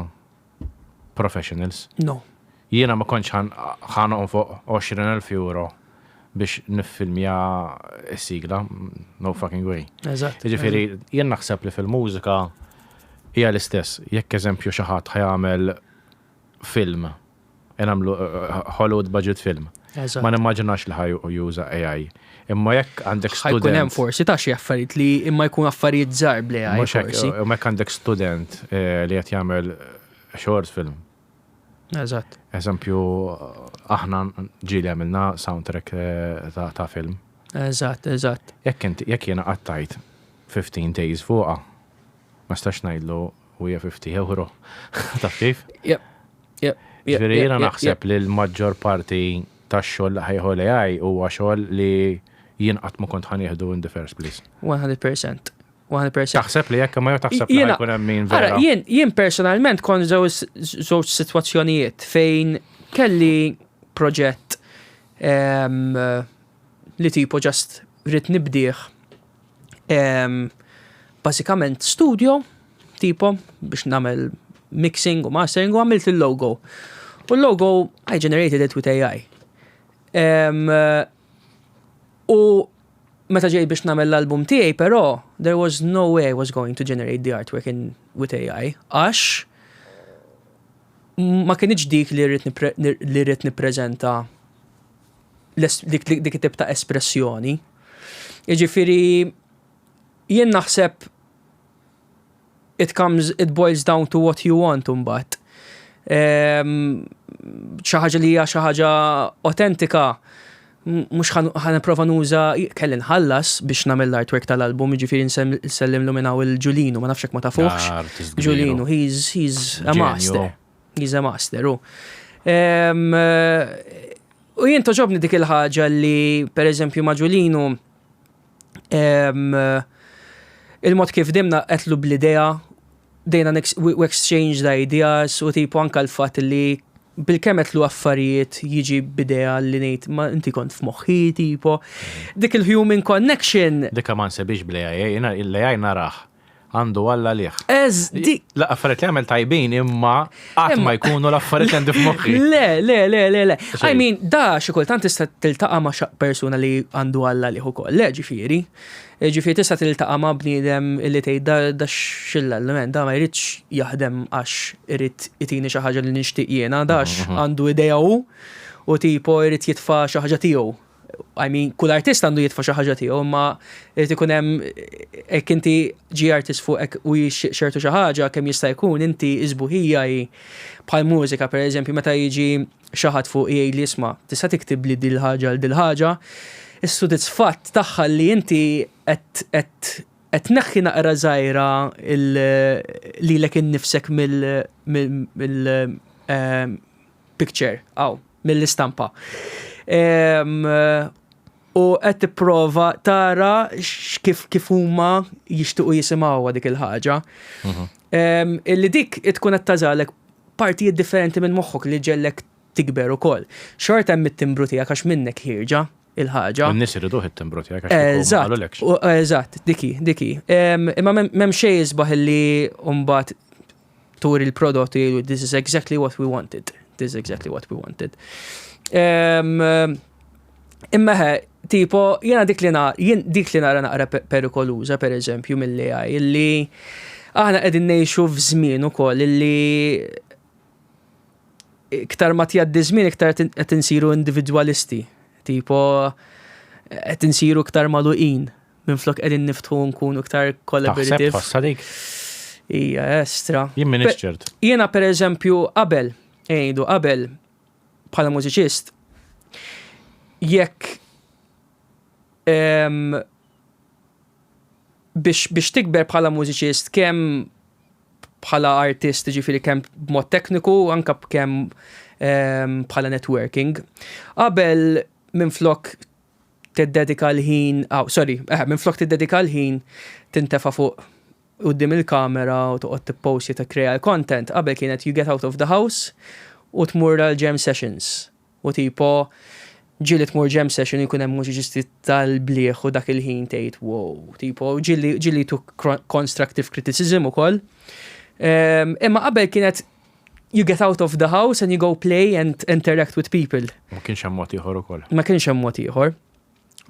professionals. No. Jiena ma kontx ħa nonfoq 20,000 euro biex niffilmja s-sigla, no fucking way. Eżatt. Ġifieri, jien naħseb li fil-mużika hija l-istess. Jekk eżempju xi ħadd ħa jagħmel film, nagħmlu Hollywood budget film. Ma nimmaġinax li ħa juża AI. Imma jekk għandek student. Ħa jkun hemm forsi ta' xi affarijiet li imma jkun affarijiet żgħar bl-AI forsi. Imma jekk għandek student li qed jagħmel short film. Eżatt. Eżempju, aħna ġieli għamilna soundtrack ta' film. Eżatt, eżatt. Jekk inti jekk jiena qattajt 15 days fuqha, ma stax ngħidlu u hija 50 euro. Taf kif? Yep. Yep. Ġifieri jiena naħseb li l-maġġor parti tax-xogħol li ħa jieħu l-AI huwa xogħol li jien qatt ma kont ħa nieħdu in the first place. 100%. 100%. Taħseb li jekk ma jew taħseb li jkun hemm min vera. Jien jien personalment kont żewġ sitwazzjonijiet fejn kelli proġett li tipo just rrid nibdih basikament studio tipo biex nagħmel mixing u mastering u għamilt il-logo. U l-logo I generated it with AI. U meta ġej biex nagħmel l-album tiegħi, però there was no way I was going to generate the artwork in with AI għax ma kienx dik li rrid nippreżenta dik it-tip ta' espressjoni. Jiġifieri jien naħseb it comes, it boils down to what you want imbagħad. Xi ħaġa li hija xi ħaġa autentika, mhux ħa nipprova nuża, kelli nħallas biex nagħmel l-artwork tal-album, jiġifieri nsellimlu minn hawn il-Ġulinu, ma nafx jekk ma tafuhx. Ġulinu, he's, he's a master. He's a master, u. U jien togħġobni dik il-ħaġa li, per eżempju, ma' Ġulinu, il-mod kif ħdimna għedtlu bl-idea, dejna we exchange the ideas u tipo anka l-fat li bilkemm għedtlu affarijiet jiġi b'idea li ngħid ma inti kont f'moħħi tipo dik il-human connection. Dikka ma nsebix bl-AI, l-AI narah. Għandu Alla lih. Ez, di. La affarijiet li għamel tajbin imma qatt ma jkunu l-affarijiet li għandi f'moħħi. Le, le, le, le, le. I mean, da xi kultant tista' tiltaqa' ma' persuna li għandu Alla lih ukoll. Le, ġifieri. Ġifieri tista' tiltaqa' ma' bniedem li tgħid da da xilla, da ma jridx jaħdem għax irid itini xi ħaġa li nixtieq jiena, da għax mhm. għandu idea hu u tipo jrid jitfa' xi ħaġa tiegħu. I mean, kull artist għandu jitfa' xi ħaġa tiegħu, imma irid ikun hemm hekk inti ġi artist fuqek u jixtieq ċertu xi ħaġa kemm jista' jkun inti isbuħija hi bħal mużika pereżempju meta jiġi xi ħadd fuq jgħidli isma' tista' tiktibli dil ħaġa għal dil ħaġa, is-sodisfatt tagħha li inti qed qed qed tneħħi naqra żgħira lilek innifsek mill mill picture, aw, mill-istampa. U qed tipprova tara kif kif huma jixtiequ jisimgħuha dik il-ħaġa. Mhm. Illi dik tkun qed tażalek partijiet differenti minn moħħok li ġellek tikber ukoll. Xorta hemm it-timbru tiegħek għax minnek ħierġa il-ħaġa. In-nies iriduh it-timbru tiegħek għax Eżatt, eżatt, diki, diki. Imma m'hemm xejn isbaħ illi mbagħad turi l-prodott u jgħidu this is exactly what we wanted. This is exactly what we wanted. Imma ħe, tipo, jena dik li jien dik li nara naqra perikoluża, per eżempju, mill-AI, illi aħna qegħdin ngħixu f'żmien ukoll illi iktar ma tjaddi żmien iktar qed insiru individwalisti. Tipo, qed insiru iktar magħluqin minflok qegħdin niftħu nkunu iktar collaborative. Taħseb dik? Ija, estra. Jien m'iniex ċert. Jiena pereżempju qabel, ngħidu qabel bħala mużiċist, jekk biex, biex tikber bħala mużiċist kemm bħala artist, ġifiri kemm b'mod tekniku, anka kemm bħala networking. Qabel minflok tiddedika l-ħin, oh, sorry, eh, minflok tiddedika l-ħin tintefa' fuq quddiem il-kamera u toqgħod tipposti ta' krea l-content, qabel kienet you get out of the house u tmur għal jam sessions. U tipo ġieli tmur jam session jkun hemm mużiċisti tal-bliħ u dak il-ħin tgħid wow, tipo ġieli ġieli tuk constructive criticism ukoll. Ehm, imma qabel kienet you get out of the house and you go play and interact with people. Ma kienx hemm mod ieħor ukoll. Ma kienx hemm mod ieħor.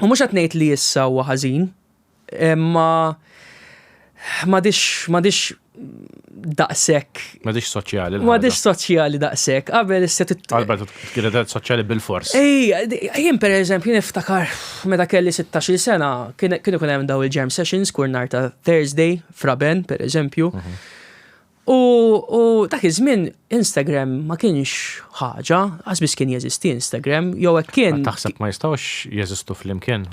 U mhux qed ngħid li issa huwa ħażin, imma m'għadix m'għadix daqshekk. M'għadix soċjali. M'għadix soċjali daqshekk. Qabel issa Qabel kienet soċjali bil-fors. Ej, jien pereżempju niftakar meta kelli 16-il sena kien ikun hemm daw il-jam sessions kull nhar ta' Thursday f'Raben pereżempju. Mhm. U, u dak iż-żmien Instagram ma kienx ħaġa, għax biss kien jeżisti Instagram, jew hekk kien. Taħseb ma jistgħux jeżistu flimkien?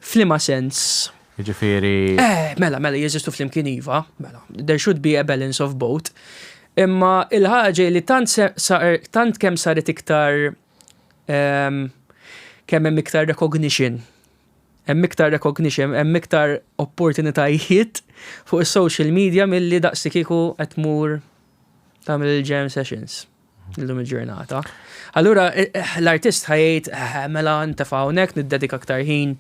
F'liema sens? Jiġifieri. Eh, mela, mela, jeżistu flimkien iva, mela. There should be a balance of both. Imma il-ħaġa li tant sar, tant kemm saret iktar ehm, kemm hemm iktar recognition Hemm iktar recognition, hemm iktar opportunitajiet fuq is-social media milli daqsi kieku qed tmur tagħmel il-jam sessions illum il-ġurnata. Allura eh, eh, l-artist ħajjt eh, mela ntefa' hawnhekk niddedika aktar ħin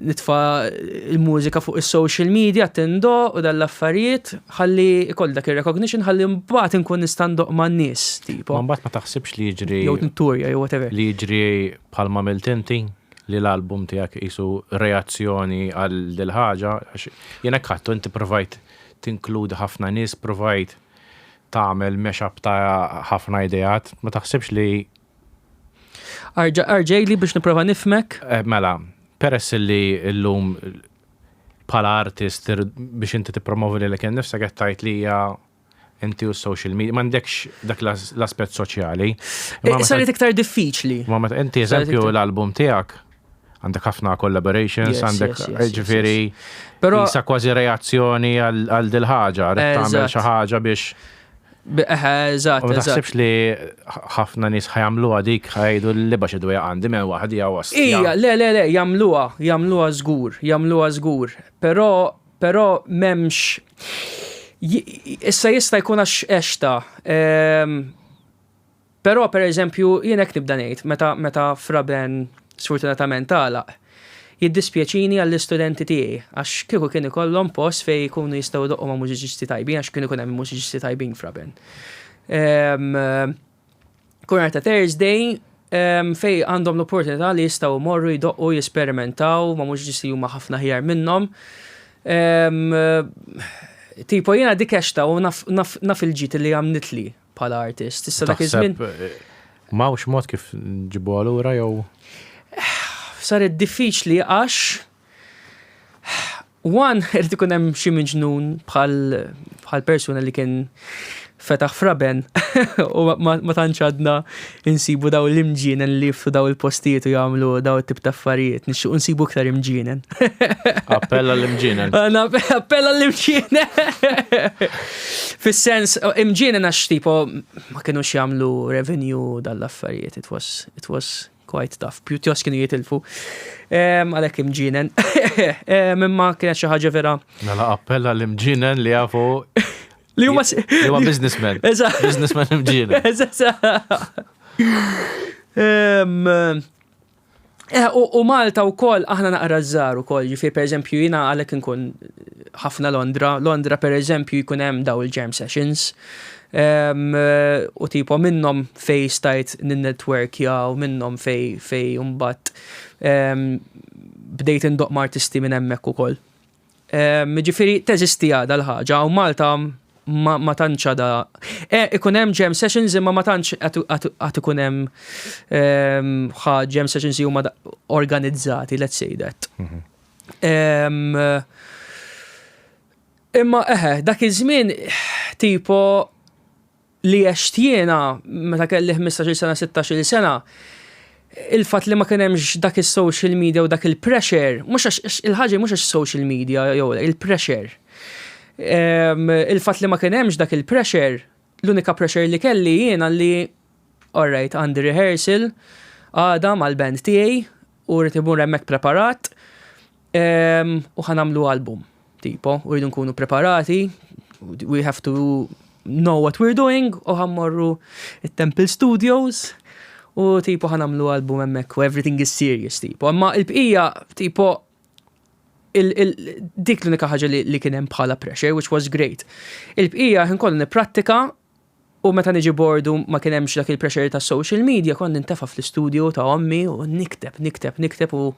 nitfa' il-mużika fuq is-social media tindo u dal-affarijiet ħalli ikoll dak ir-recognition ħalli mbagħad inkun nista' ndoq man-nies tipo. Ma mbagħad ma taħsibx li jiġri jew tinturja jew whatever. Li jiġri bħalma għamilt inti? Li l-album tiegħek qisu reazzjoni għal dil-ħaġa, għax jien hekk ħadtu, inti provajt tinkludi ħafna nies, provajt tagħmel mashup ta' ħafna ideat, ma taħsibx li Arġa, arġejli biex nipprova nifhmek. Eh, mela, peress li llum bħala artist biex inti tippromovi lilek innifsek qed tgħid li hija Inti u social media, m'għandekx dak l-aspett soċjali. Eh, saret iktar diffiċli. Ma meta inti eżempju l-album tiegħek għandek ħafna collaborations, għandek ġifieri. Però sa kważi reazzjoni għal dil-ħaġa, tagħmel xi ħaġa biex Eżatt. Ma taħsibx li ħafna nies ħajamluha dik ħajdu li bax id għandi minn waħdi jew Ija, le, le, le, jagħmluha, jagħmluha żgur, jagħmluha żgur. Però Però m'hemmx issa jista' jkun għax għexta. Ehm, però pereżempju jien hekk nibda ngħid meta meta Fraben sfortunatament għalaq. Jiddispjaċini għall-istudenti tiegħi għax kieku kien ikollhom post fejn jkunu jistgħu jdoqqu ma' mużiċisti tajbin għax kien ikun hemm mużiċisti tajbin f'Raben. Kull nhar ta' Thursday fejn għandhom l-opportunità li jistgħu jmorru jdoqqu jesperimentaw ma' mużiċisti li huma ħafna aħjar minnhom. Tipo jiena dik għextha u naf il-ġid li għamlitli bħala artist. Issa dak iż-żmien. Eh, m'hawnx mod kif nġibuha lura jew? Saret diffiċli għax one irid ikun hemm xi miġnun bħal bħal persuna li kien fetaħ f'Raben u ma tantx għadna insibu daw l-imġienen li jiftu daw il-postijiet u jagħmlu daw it-tip ta' affarijiet. Nixtiequ nsibu iktar imġienen. Appella l-imġienen. Appella l-imġienen. Fis-sens, imġienen għax tipo ma kinux jagħmlu revenue dal-affarijiet. It was, it was quite tough. Pjuttost kienu jitilfu. Għalhekk imġienen. Imma kienet xi ħaġa vera. Mela appella l-imġienen li jafu Li huma li huma businessmen. Eżatt. Businessman imġienen. Eżatt. Eh, u Malta u koll, aħna naqra żgħar u koll, ġifieri per eżempju jiena għalhekk inkun ħafna Londra, Londra per eżempju jkun hemm daw il-jam sessions. U tipo minnhom fej stajt ninnetworkja u minnhom fej fej mbagħad bdejt indoqq ma' artisti minn hemmhekk ukoll. Ġifieri teżisti għadha l-ħaġa u Malta ma tantx għadha. Eh, ikun hemm jam sessions imma ma tantx għad ikun hemm ħa jam sessions li huma organizzati, let's say that. Mhm. Imma eħe, dak iż-żmien tipo li għext jiena meta kelli 15-il sena, 16-il sena, il-fatt li ma kien hemmx dak is-social media u dak il-pressure, mhux għax il-ħaġa mhux għax social media jew il-pressure. Il-fatt li ma kien hemmx dak il-pressure, l-unika pressure li kelli jiena li alright għandi rehearsal għada mal-band tiegħi u rrid imur hemmhekk preparat u ħa nagħmlu album, tipo, u rridu nkunu preparati, we have to know what we're doing, u ħa mmorru it-Temple Studios, u tipo ħa nagħmlu album hemmhekk, u everything is serious, tipo. Imma il-bqija, tipo, dik l-unika ħaġa li kien hemm bħala pressure, which was great. Il-bqija ħin kollu nipprattika, U meta niġi bored u ma kien hemmx dak il-pressure ta' social media, kont nintefa' fl-istudio ta' ommi u nikteb, nikteb, nikteb u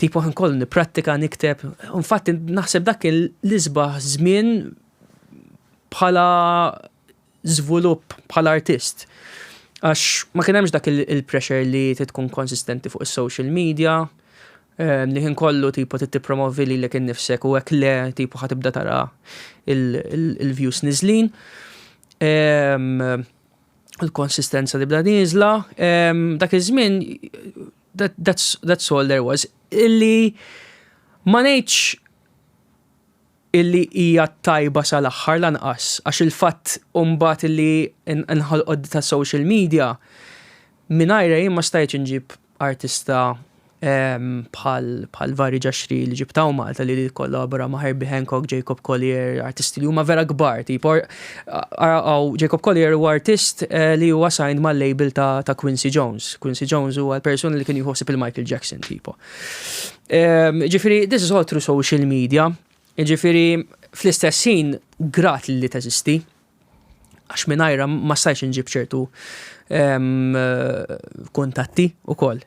tipo ħin kollu nipprattika, nikteb. Infatti naħseb dak kien l-isbaħ żmien bħala żvulupp bħala artist. Għax ma kien hemmx dak il-pressure li trid tkun konsistenti fuq is-social media, li ħin kollu tipo trid tippromovi lilek innifsek u hekk le tipo ħa tibda tara il-views niżlin. Il-konsistenza tibda nieżla. Dak iż-żmien that's, that's all there was. Illi ma ngħidx illi hija tajba sal-aħħar lanqas, għax il-fatt mbagħad illi nħolqot ta' social media, mingħajrha jien ma stajtx inġib artista bħal bħal Vari Ġaxri li ġibt hawn Malta li kollabora ma' Herbie Hancock, Jacob Collier, artisti li huma vera kbar, tipo Jacob Collier huwa artist eh, li huwa signed mal-label ta', ta Quincy Jones. Quincy Jones huwa l-persuna li kien jħossib il-Michael Jackson tipo. Ġifieri, this is all through social media. Ġifieri, fl-istess ħin, grat li teżisti. Għax mingħajrha ma stajtx inġib ċertu kuntatti ukoll.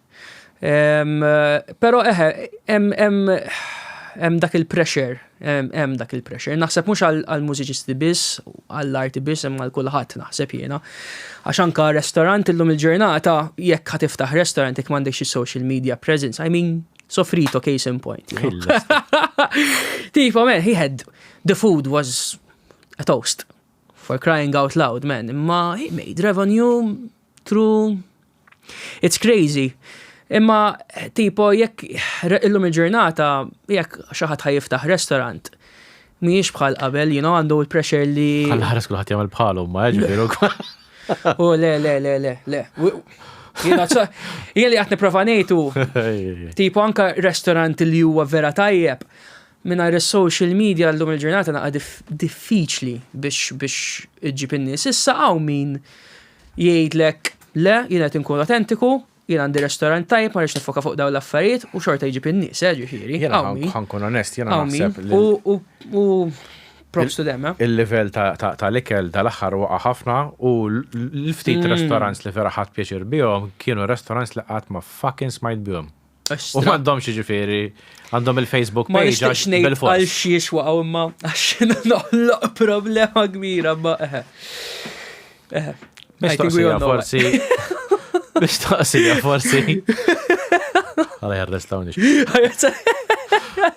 Però eħe, hemm dak il-pressure, hemm dak il-pressure. Naħseb mhux għall-mużiċisti biss, għall-arti biss, imma għal kulħadd naħseb jiena. Għax anka restaurant illum il-ġurnata, jekk ħa tiftaħ restaurant jekk m'għandekx social media presence, I mean, Sofrito case in point. You know? Tipo, man, he had, the food was a toast. For crying out loud, man. Imma he made revenue through... It's crazy. Imma tipo jekk illum il-ġurnata jekk xi ħadd ħa jiftaħ restaurant mhijiex bħal qabel, you know, għandu l-pressure li. Għal ħares kulħadd jagħmel bħalu ma ġifieri. U le, le, le, le, le. Jiena li qed nipprova ngħidu. Tipo anka restaurant li huwa vera tajjeb mingħajr is-social media llum il-ġurnata naqa diffiċli biex biex iġġib in-nies. Issa hawn min jgħidlek le, jien qed inkun autentiku, Jien għandi restaurant tajjeb, ma rridx nifoka fuq dawn l-affarijiet u xorta jġib in-nies, ġifieri. Jiena ħa nkun onest, jiena naħseb li. U props to them, eh. Il-livell tal-ikel dal-aħħar waqa' ħafna u l-ftit restaurants li vera ħadt pjaċir bihom kienu restaurants li qatt ma fucking smajt bihom. U m'għandhomx jiġifieri, għandhom il-Facebook page. Ma nixtieqx ngħid għal xiex waqgħu imma għax noħloq problema kbira ma eħe. Eħe. Mistoqsija forsi. Mistoqsija forsi. Għala jarrestawni.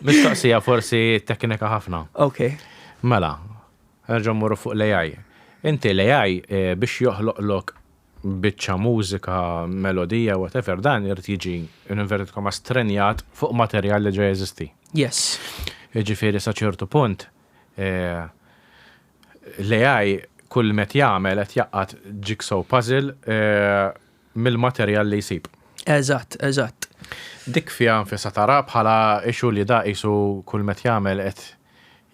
Mistoqsija forsi teknika ħafna. Ok. Mela, nerġgħu mmorru fuq l-AI. Inti l-AI eh, biex joħloqlok biċċa mużika, melodija, whatever, dan irid jiġi in inverted commas trenjat fuq materjal li ġa jeżisti. Yes. Jiġifieri sa ċertu punt eh, l-AI kull met jagħmel qed jaqgħad jigsaw puzzle eh, mill-materjal li jsib. Eżatt, eżatt. Dik fiha nfisha tara bħala issue li da qisu kull met jagħmel qed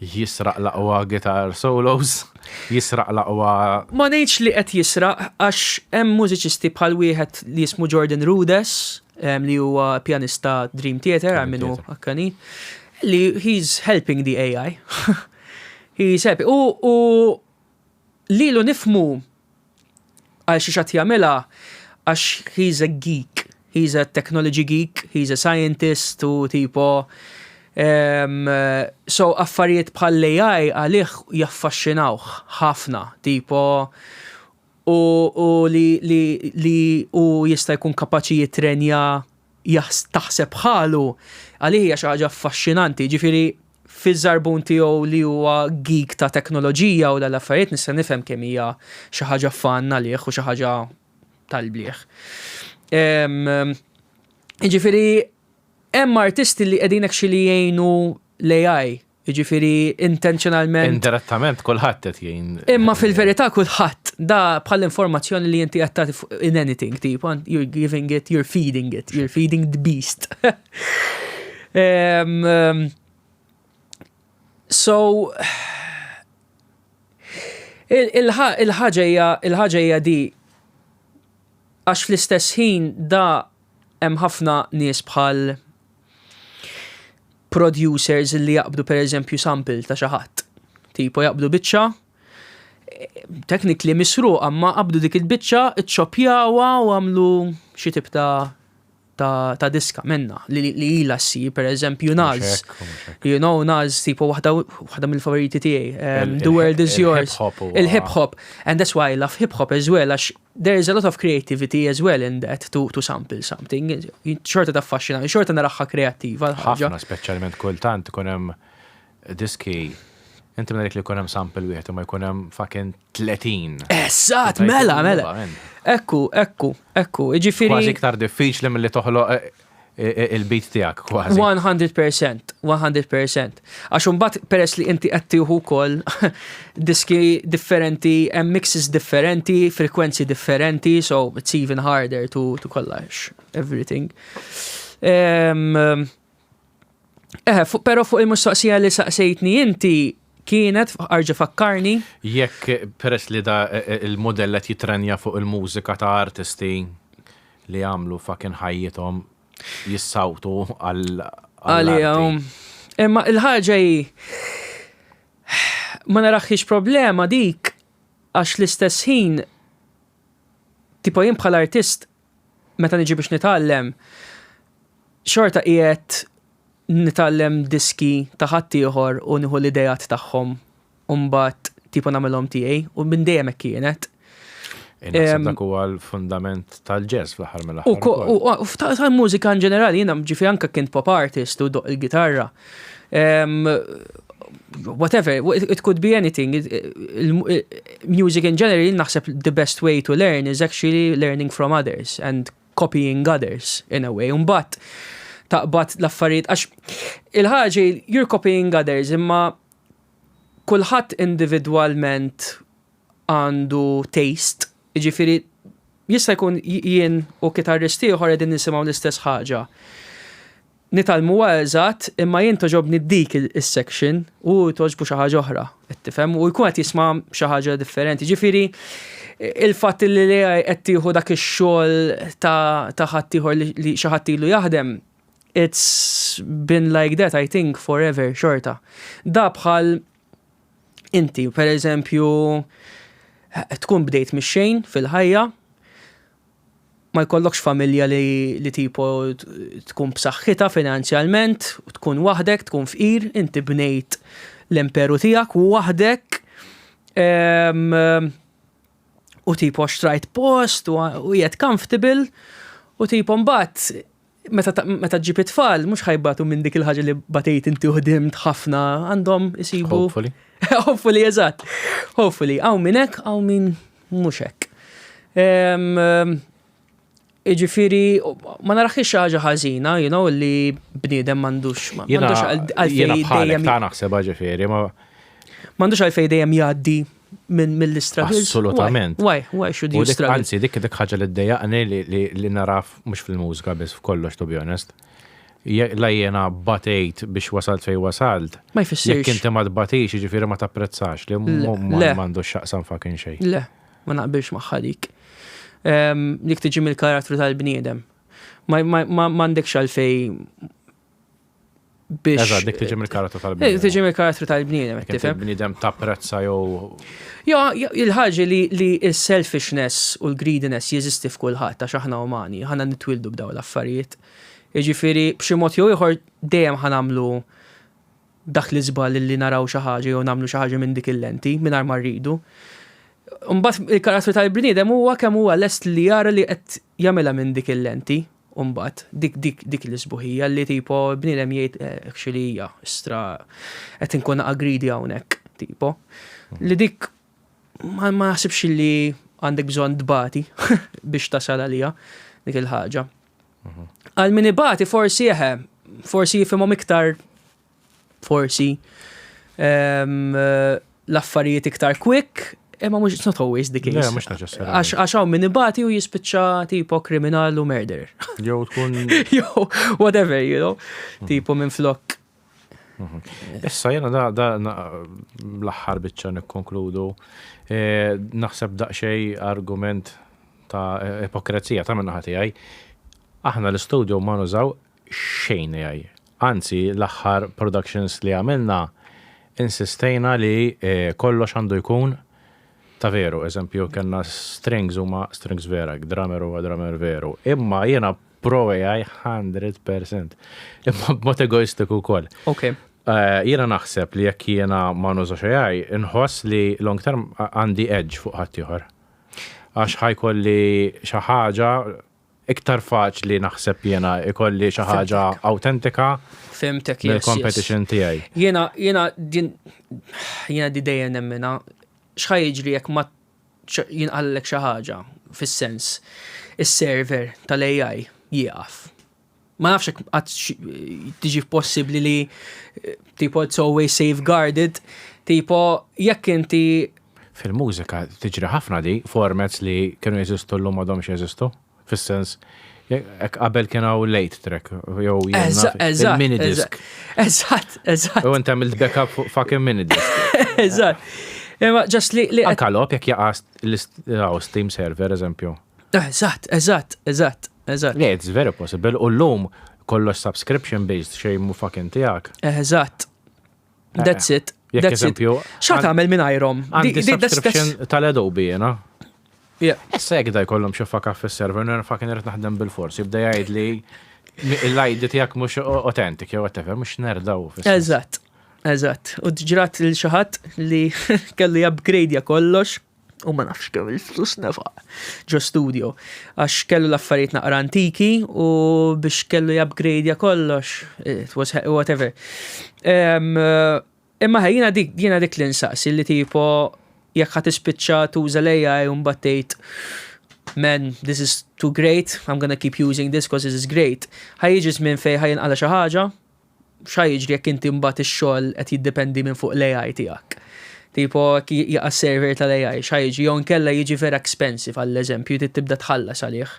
jisraq l-aqwa guitar solos, jisraq l-aqwa. Ma ngħidx li qed jisraq għax hemm mużiċisti bħal wieħed li jismu Jordan Rudess li huwa pjanista Dream Theater għal minnu akkani li he's helping the AI. He's helping. U, u lilu nifmu għal xi xatt jagħmilha għax he's a geek. He's a technology geek, he's a scientist u tipo um, so affarijiet bħal l-AI għalih jaffaxxinawh ħafna, tipo u, u li, li, li u jista' jkun kapaċi jitrenja taħseb bħalu, għalih hija xi ħaġa affaxxinanti, ġifieri fiż-żarbun tiegħu li huwa geek ta' teknoloġija u dal-affarijiet nista' nifhem kemm hija xi ħaġa fun għalih u xi ħaġa tal-blieh. Jiġifieri hemm artisti li qegħdin actually jgħinu l-AI Jiġifieri intenzjonalment. Indirettament kulħadd qed jgħin. Imma fil-verità kulħadd da bħal informazzjoni li inti qed tagħti in anything, tipo you're giving it, you're feeding it, you're feeding the beast. um, um, so il-ħaġa hija il-ħaġa hija di għax fl-istess ħin da hemm ħafna nies bħal producers li jaqbdu per eżempju sample ta' xi ħadd. Tipo jaqbdu biċċa, technically misruqa ma qabdu dik il-biċċa, iċċopjawha u għamlu xi tip ta' ta', ta diska minna li, li ila ssir per eżempju Nas. You know Nas tipo waħda waħda mill-favoriti tiegħi. Um, the world is yours. Il-hip hop. And that's why I love hip hop as well għax there is a lot of creativity as well in that to, to sample something. Xorta taffaxxina, xorta naraħħa kreattiva. Ħafna, speċjalment kultant ikun hemm diski Inti minn li jkun hemm sample wieħed imma jkun hemm fucking 30. Eżatt, mela, mela. Ekku, ekku, ekku. Jiġifieri. Kważi iktar diffiċli milli toħloq eh, il-beat tiegħek kważi. 100%, 100%. Għax imbagħad peress li inti qed tieħu wkoll diski differenti, hemm mixes differenti, frekwenzi differenti, so it's even harder to, to collage everything. Um, eh, pero fuq il-mistoqsija li saqsejtni inti kienet, arġa fakkarni. Jekk peress li da e, e, il-modell qed jitrenja fuq il-mużika ta' artisti li għamlu fucking ħajjithom jissawtu għal għalihom. Imma il-ħaġa hi ma naraħħiex problema dik għax l-istess ħin tipo jien bħala artist meta niġi biex nitgħallem xorta qiegħed nitgħallem diski ta' ħaddieħor u nieħu l-ideat tagħhom u mbagħad tipo nagħmilhom tiegħi u minn dejjem hekk kienet. Naħseb dak huwa l-fundament tal-jazz fl-aħħar mill-aħħar. U tal-mużika in ġenerali jiena ġifi anke kien pop artist u doq il-gitarra. Whatever, it could be anything. Music in general, naħseb the best way to learn is actually learning from others and copying others in a way. Mbagħad taqbad l-affarijiet għax il-ħaġa you're copying others imma kulħadd individwalment għandu taste, jiġifieri jista' jkun jien u kitarrist ieħor qegħdin nisimgħu l-istess ħaġa. Nitgħallmuha eżatt, imma jien togħġobni dik is-section u hu togħġbu xi ħaġa oħra, qed tifhem? U jkun qed jisma' xi ħaġa differenti. Ġifieri Il-fatt li l-AI qed tieħu dak ix-xogħol ta' ħaddieħor li xi ħadd ilu jaħdem, it's been like that, I think, forever, xorta. Da bħal inti, per eżempju, tkun bdejt mix-xejn fil-ħajja, ma jkollokx familja li tipo tkun b'saħħitha finanzjalment, tkun waħdek, tkun fqir, inti bnejt l-imperu tiegħek waħdek u tipo xtrajt post u qiegħed comfortable u tipo mbagħad meta ġġib it-tfal mhux ħa jbatu minn dik il-ħaġa li batejt inti u ħdimt ħafna, għandhom isibu. Hopefully. Hopefully, eżatt. Hopefully, hawn min hekk, hawn min mhux hekk. Jiġifieri, ma narax xi ħaġa ħażina, li bniedem m'għandux għalfejn dejjem. Ta' naħseb ġifieri, ma. M'għandux għalfejn dejjem jgħaddi minn mill-struggles. Assolutament. Why should you struggle? Anzi, dik ħaġa li ddejjaqni li naraf mhux fil-mużika biss, f'kollox, to be honest. La jiena batejt biex wasalt fej wasalt. Ma jfissirx. Jekk inti ma tbatix, jiġifieri ma tapprezzax li m'għandux x'jaqsam fucking xejn. Le, ma naqbilx magħha dik. Dik tiġi mill-karattru tal-bniedem. Ma m'għandekx għalfej biex. Eżatt, dik tiġi mill-karattru tal-bniedem. Dik tiġi mill-karattru tal-bniedem, qed tifhem. Bniedem tapprezza jew. Jo, il-ħaġa li s-selfishness u l-greediness jeżisti f'kulħadd għax aħna umani, aħna nitwildu b'daw l-affarijiet. Jiġifieri b'xi mod jew ieħor dejjem ħa nagħmlu dak l-iżball li naraw xi ħaġa jew nagħmlu xi ħaġa minn dik il-lenti mingħajr ma rridu. Imbagħad il-karattru tal-bniedem huwa kemm huwa lest li jara li qed jagħmilha minn dik il-lenti. Imbagħad dik l-isbuħija li tipo bniedem jgħid actually hija istra qed inkun naqa' greedy hawnhekk tipo. Li dik ma naħsibx li għandek bżonn tbati biex tasal għaliha dik il-ħaġa. Għal min ibati forsi eħe, forsi jifhimhom iktar forsi l-affarijiet iktar quick, imma mhux, it's not always the case. Le, mhux neċessarjament. Għax hawn min ibati u jispiċċa tipo kriminal u murderer. Jew tkun. Jew whatever, tipo minn flok. Issa jena da l-aħħar biċċa nikkonkludu. Naħseb daqsxejn argument ta' ipokrezija ta' minnaħa tiegħi. Aħna l-studio ma nużaw xejn AI. Anzi, l-aħħar productions li għamilna insistejna li kollox għandu jkun ta' veru. Eżempju, kellna strings huma strings vera, drummer huwa drummer veru. Imma jiena pro AI 100%. Imma b'mod egoistiku wkoll. Jiena naħseb li jekk jiena ma nużax AI, inħoss li long term għandi edge fuq ħaddieħor. Għax ħa jkolli xi ħaġa iktar faċli, naħseb jiena, ikolli xi ħaġa autentika Fhimtek, yes. mill-competition tiegħi. Jiena di dejjem nemmina, x'ħa jiġri jekk ma jinqallek xi ħaġa, fis-sens is-server tal-AI jieqaf? Ma nafx jekk qatt tiġi possibbli li tipo it's always safeguarded, tipo jekk inti Fil-mużika tiġri ħafna di, formats li kienu jeżistu llum m'għadhomx jeżistu. Fis-sens, jekk qabel kien hawn late track jew il-mini disc. Eżatt. U inti għamilt backup fuq fucking mini disc. Eżatt. Imma just li Anka logħob jekk jaqa' Steam server, eżempju. Eżatt. Yeah, it's very possible. U llum kollox subscription based, xejn mu fucking tiegħek. Eżatt. That's it. Jekk That's it. eżempju, X'ħa tagħmel mingħajrhom? Għandi subscription tal-Adobe jena. Issa jekk da jkollhom xi fuck fis-server, nara fucking irid naħdem bil-fors, jibda jgħid li l-ID tiegħek mhux authentic jew whatever, mhux nerdaw fis-sens. Eżatt. U ġrat lil xi ħadd li kellu jupgrade kollox u ma nafx kemm il-flus nefaq ġo studio. Għax kellu l-affarijiet naqra antiki u biex kellu jupgrade kollox, it was whatever. Imma ħej, jiena dik li nsaqsi li tipo jekk ħa tispiċċa tuża l-AI u mbagħad tgħid, "Man, this is too great, I'm gonna keep using this because this is great." Ħa jiġi żmien fejn ħa jinqala xi ħaġa, x'ħa jiġri jekk inti mbagħad ix-xogħol qed jiddependi minn fuq l-AI tiegħek? Tipo jekk jaqa' server tal-AI, x'ħa jiġri? Jew inkella jiġi vera expensive, għall-eżempju, trid tibda tħallas għalih.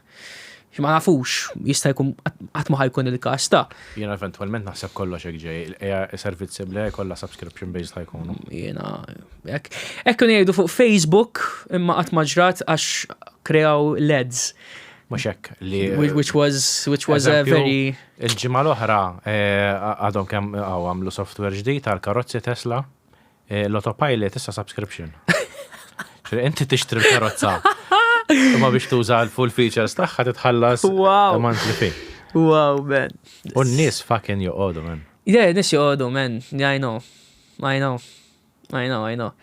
Ma nafux, jista' jkun qatt ma ħa jkun il-każ ta'. Jiena eventwalment naħseb kollox hekk ġej, servizzi bl-AI kollha subscription based ħa jkunu. Jiena hekk. Hekk kienu jgħidu fuq Facebook imma qatt ma ġrat għax kreaw l-ads. Mhux hekk li. Which was a very. Il-ġimgħa l-oħra għadhom kemm għamlu software ġdid għal karozzi Tesla. L-autopilot issa subscription. Inti tixtri l-karozza. Imma biex tuża l-full features tagħha titħallas monthly fee. Wow, man. U n-nies fucking joqogħdu, man. Yeah, nies joqogħdu, man. Yeah, I know. I know. I know, I know.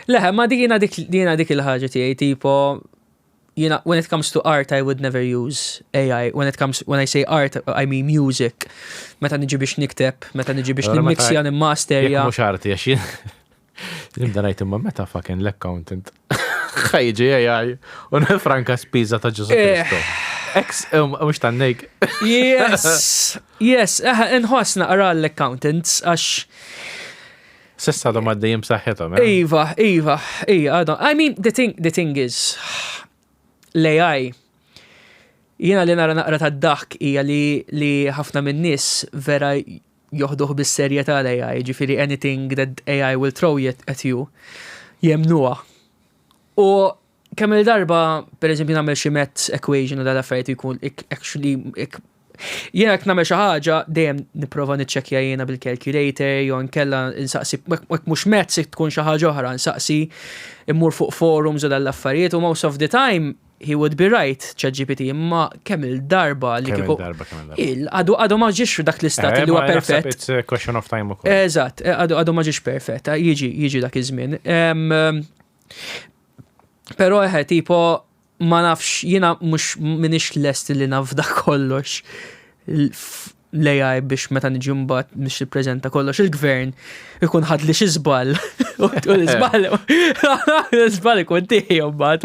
Le, ma dina dik dina dik il-ħaġa tiegħi tipo when it comes to art, I would never use AI. When it comes, when I say art, I mean music. Meta niġi biex nikteb, meta niġi biex nimmixja, nimmasterja. Mhux arti, għax jien. Nibda ngħid imma meta fucking l-accountant. Ħa jiġi AI u nifranka spiża ta' Ġesu Kristu. Ex, mhux tannejk. Yes, inħoss naqra l-accountants għax S'issa għadhom għaddejjin b'saħħithom. Iva, iva, iva, għadhom. I mean, the thing is, l-AI, jiena li nara naqra ta' daħk hija li ħafna minn nies vera joħduh bis-serjetà l-AI, ġifieri anything that AI will throw at you, jemnuha. U kemm il-darba, per eżempju, nagħmel xi maths equation u dal-affarijiet jkun actually jiena jekk nagħmel xi ħaġa dejjem nipprova niċċekkja jiena bil-calculator jew nkella nsaqsi jekk mhux maths tkun xi ħaġa oħra nsaqsi immur fuq forums u dal-affarijiet u most of the time he would be right ChatGPT imma kemm il-darba li Kemm kieku il-darba, kemm il-darba. Għadu ma ġiex dak l-istat li huwa Eh, ma naħseb perfett. It's a question of time ukoll. Eżatt, għadu ma ġiex perfett, jiġi dak iż-żmien. Però eħe, tipo, ma nafx, jiena mhux minix lest li nafda kollox l-AI biex meta niġi mbagħad biex nippreżenta kollox il-gvern ikun ħadli xi żball. U l-żball l-żball ikun tiegħi mbagħad.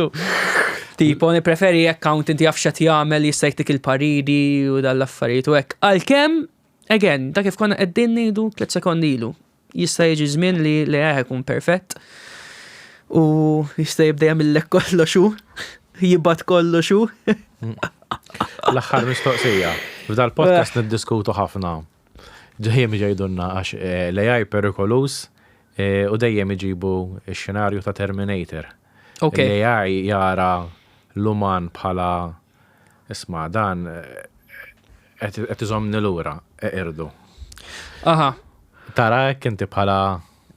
Tipo, nippreferi accountant jaf x'qed jagħmel jista' jtik il-pariri u dal-affarijiet u hekk. Għalkemm, again, da kif konna qegħdin ngħidu 3 sekondi ilu. Jista' jiġi żmien li l-AI jkun perfett u jista' jibda jagħmillek kollox hu, jibgħat kollox hu. L-aħħar mistoqsija. F'dal podcast niddiskutu ħafna. Dejjem jgħidulna għax l-AI perikoluż u dejjem iġibu x-xenarju ta' Terminator. L-AI jara l-uman bħala isma' dan qed iżommni lura, irdu. Tara hekk inti bħala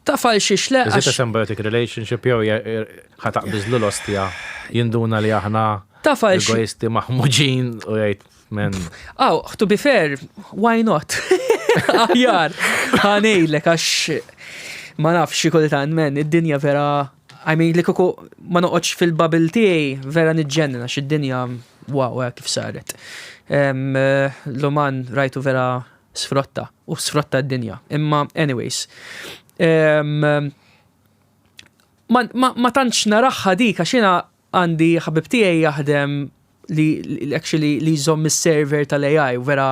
Taf għal xiex le? Is it a symbiotic relationship jew ħa taqbiżlu l-ostja jinduna li aħna Taf għal egoisti maħmuġin u jgħid men. Aw, to be fair, why not? Aħjar, ħa ngħidlek għax ma nafx xi kultant men, id-dinja vera I mean, li kieku ma noqgħodx fil-bubble tiegħi vera niġġennen għax id-dinja wow, kif saret. L-uman rajtu vera sfrotta u sfrotta d-dinja. Imma anyways. Ma tantx naraha dik għax jiena għandi ħabib tiegħi jaħdem li actually li jżomm is-server tal-AI u vera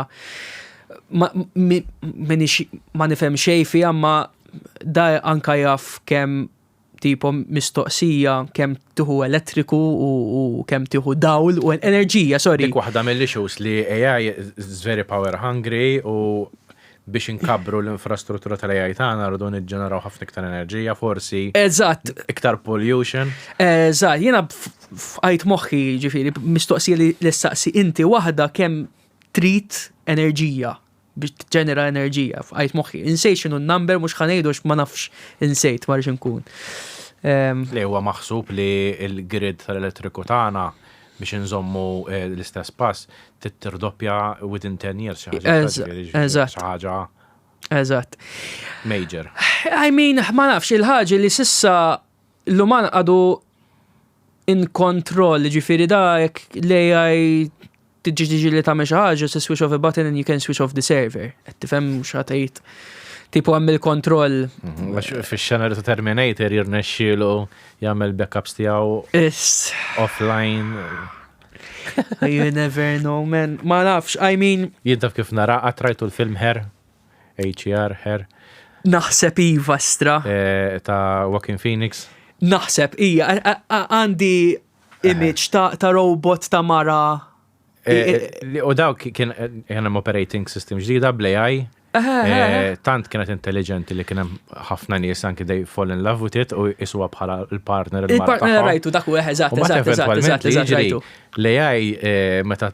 ma, ma nifhem xejn fiha ma da anka jaf kemm tipo mistoqsija kemm tieħu elettriku u kemm tieħu dawl u enerġija, sorry. Dik waħda mill-issues li AI is very power hungry u biex inkabbru l-infrastruttura tal-AI tagħna rridu niġġeneraw ħafna iktar enerġija, forsi. Iktar pollution. Eżatt, jiena f'għajt moħħi ġifieri mistoqsija li saqsi inti waħda kemm trid enerġija biex tġenera enerġija f'għajt moħħi. Insejt x'inhu n-number mhux ħa ngħidu ma nafx insejt ma rridx inkun. Li huwa maħsub li l-grid tal-elettriku tagħna biex inżommu l-istess pass tirdoppja within 10 years. Eżatt. Ħaġa Eżatt. Major. I mean, ma nafx, il-ħaġa li s'issa l-uman għadu in control, ġifieri da jekk l-AI tiġi tiġi li tagħmel xi ħaġa, se switch off a button and you can switch off the server. Qed tifhem x'għatejt. Tipo hemm il-kontroll. Fix-xena ta' Terminator jirnexxielu jagħmel backups tiegħu offline. You never know, man. Ma nafx, I mean. Jien taf kif nara, qatt rajtu l-film Her? H-E-R, Her. Naħseb iva stra. Ta' Joaquin Phoenix. Naħseb, ija, għandi image ta' robot ta' mara. U dawk kien hemm operating system ġdida bl-AI. Tant kienet intelligenti li kien hemm ħafna nies anki they fall in love with it u jisuha bħala l-partner. Il-partner rajtu dak u eżatt, eżatt, eżatt, eżatt, rajtu. L-AI meta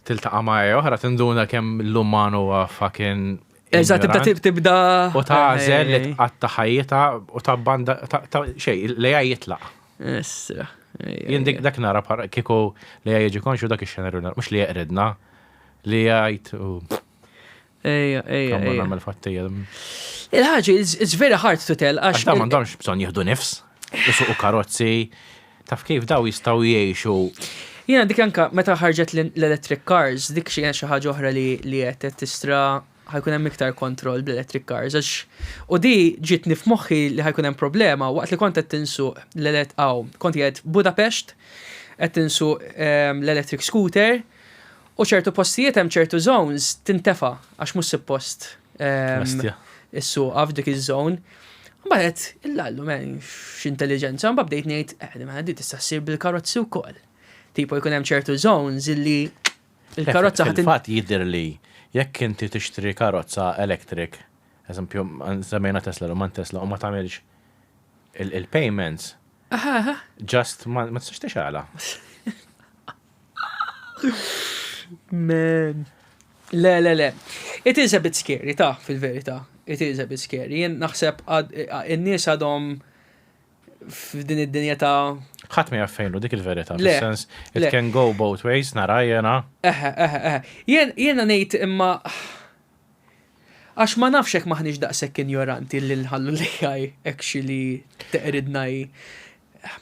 tiltaqa' ma' oħra tinduna kemm l-uman huwa fucking Eżatt, tibda tibda. U tagħżel li tqatta' ħajjitha u tabbanda xejn, l-AI jitlaq. Issa. Jien dik dak nara bħala kieku li jiġi konxju dak ix-xenarju nara, mhux li jeqridna, li jgħid u. Ejja, ejja. Kemm nagħmel fattija. Il-ħaġa, it's very hard to tell. Għax dawn m'għandhomx bżonn jieħdu nifs, isuqu karozzi, taf kif daw jistgħu jgħixu. Jiena dik anka meta ħarġet l-electric cars, dik xi ħaġa oħra li qed tistra ħa jkun hemm iktar kontroll bl-electric cars għax u di ġietni f'moħħi li ħa jkun hemm problema waqt li kont qed insuq l-elett aw kont qiegħed Budapest qed insuq l-electric scooter u ċertu postijiet hemm ċertu zones tintefa' għax mhux suppost issuqha f'dik iż-zone. Mbagħad għedt illallu man x'intelliġenza, mbagħad bdejt ngħid eh ma di tista' ssir bil-karozzi wkoll. Tipo jkun hemm ċertu zones illi Il-karozza ħadd. Fil-fatt jidher li jekk inti tixtri karozza electric, eżempju, semmejna Tesla u man Tesla u ma tagħmilx il-payments, just ma tistax tixgħalha. Man. Le, le, le. It is a bit scary, ta' fil-verità. It is a bit scary. Jien naħseb in-nies għadhom f'din id-dinja ta' Ħadd ma jaf fejn hu dik il-verità, fis-sens it can go both ways nara jiena. Eħe, eħe, eħe. Jiena ngħid imma għax ma nafx hekk maħniex daqshekk injoranti li nħallu l-AI actually teqridna hi.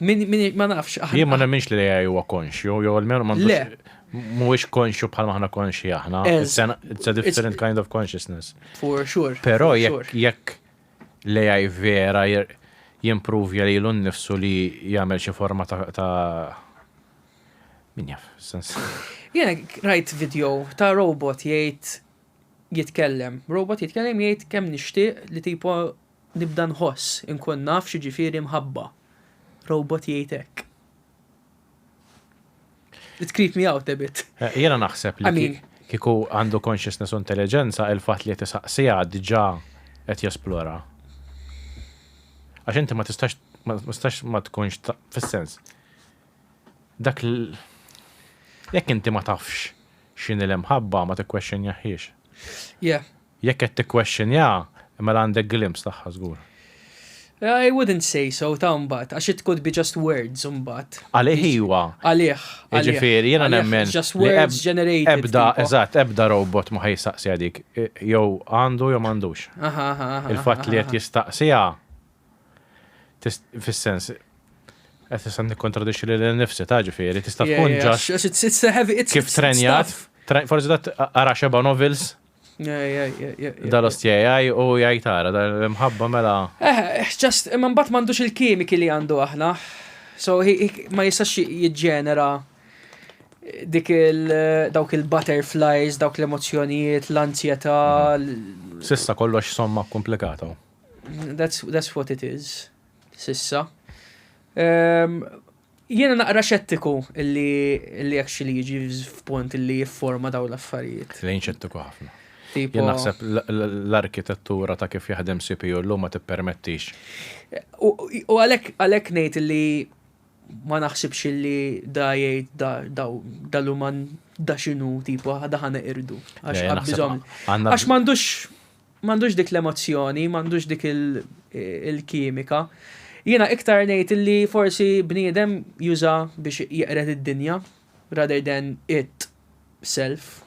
Min, min, ma nafx. Jien ma nemminx li l-AI huwa konxju, jew almenu m'għandux mhuwiex konxju bħalma aħna konxji aħna. It's a different kind of consciousness. For sure. Però jekk l-AI vera jimpruvja lilu nnifsu li jagħmel xi forma ta' min jaf, sens. Jiena rajt video ta' robot jgħid jitkellem. Robot jitkellem jgħid kemm nixtieq li tipo nibda nħoss, inkun naf x'jiġifieri mħabba. Robot jgħid hekk. It creep me out a bit. Eh, jiena naħseb li kieku għandu consciousness u intelligenza il-fatt li qed isaqsiha diġà qed jesplora. Għax inti ma tistax ma tistax ma tkunx fis-sens. Dak l jekk inti ma tafx x'inhi l-imħabba ma tikkwexxinjahiex. Yeah. Jekk qed tikkwexxinja, mela għandek glimpse tagħha żgur. I wouldn't say so ta' mbagħad, għax it could be just words mbagħad. Għalih iwa. Għalih. Jiġifieri jiena nemmen. Just words generated. Ebda, eżatt, ebda robot ma ħa jistaqsiha dik. Jew għandu jew m'għandux. Il-fatt li qed jistaqsiha fis-sens qed issa nikkontradixxi lili nnifsi ta' ġifieri tista' tkun ġast kif trenjat, forsi dat qara xeba novels Dal-ostja AI u jgħid ara, dal-imħabba mela. Eh, just, imma mbagħad m'għandux il-kimiki li għandu aħna. So, ma jistax jiġġenera dik il dawk il-butterflies, dawk l-emozzjonijiet, l-anzjetà. Sissa kollox somma komplikata. That's, that's what it is. Sissa. Um, Jiena naqra xettiku illi illi actually jiġi f'punt illi jifforma dawn l-affarijiet. Le jien xettiku ħafna. Tipo. Jien naħseb l-arkitettura ta' kif jaħdem CPU llum ma tippermettix. U għalhekk għalhekk ngħid illi ma naħsibx illi da jgħid da dal-uman da x'inhu tipo da ħa neqirdu. Għax qabbiżhom. Għax m'għandux M'għandux dik l-emozzjoni, m'għandux dik il-kimika. Jiena iktar ngħid illi forsi bniedem juża biex jeqred id-dinja rather than it self.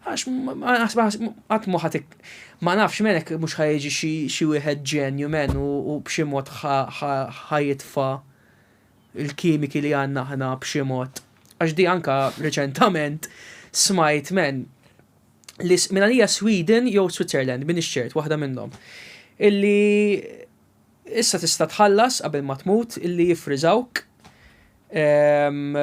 Għax qatt mhu ħa ma nafx men hekk mhux ħa jiġi xi wieħed ġenju men u b'xi mod ħa jitfa' il-kimiki li għandna aħna b'xi mod. Għax di anka reċentament smajt men li minn għalija Sweden jew Switzerland, m'iniex ċert, waħda minnhom. Illi issa tista' tħallas qabel ma tmut illi jiffriżawk ehm,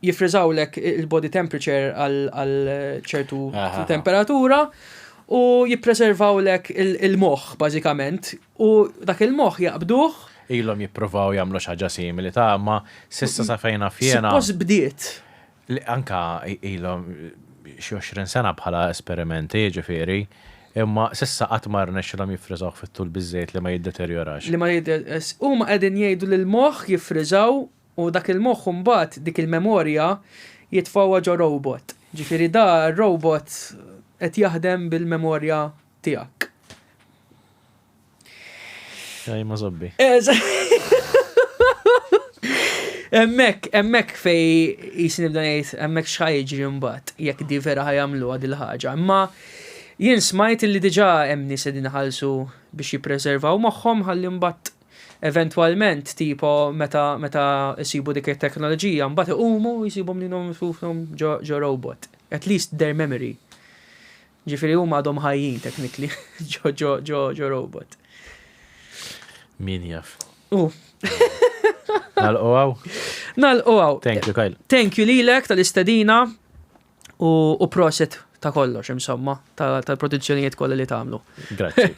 jiffriżawlek il-body temperature għal ċertu temperatura u jippreservawlek il-moħħ bażikament u dak il-moħħ jaqbduh. Ilhom jippruvaw jagħmlu xi ħaġa simili ta' ma s'issa sa fejn naf jiena. Suppost bdiet. Li anka ilhom xi 20 sena bħala esperimenti, jiġifieri, imma s'issa qatt ma rnexxilhom jiffriżawh fit-tul biżżejjed li ma jiddeterjorax. Li ma Huma qegħdin jgħidu li l-moħħ jiffriżaw u dak il-moħħ imbagħad dik il-memorja jitfgħuha ġo robot. Ġifieri da r-robot qed jaħdem bil-memorja tiegħek. Ej, ma zobbi. Hemmhekk, hemmhekk fej jisni nibda ngħid hemmhekk x'ħa jiġri mbagħad jekk di vera ħa jagħmluha dil ħaġa. Imma jien smajt li diġà hemm nies qegħdin iħallsu biex jippreservaw moħħhom ħalli mbagħad eventwalment tipo meta meta jsibu dik it-teknoloġija mbagħad iqumu jsibhom lilhom infushom ġo robot. At least their memory. Ġifieri huma għadhom ħajjin technically ġo ġo ġo ġo robot. Min jaf. U. Nalqu għaw? Nalqu għaw. Thank you, Kyle. Thank you lilek tal-istedina u, u proset ta' kollox, insomma, tal-produzzjonijiet kollha li tagħmlu. Grazzi.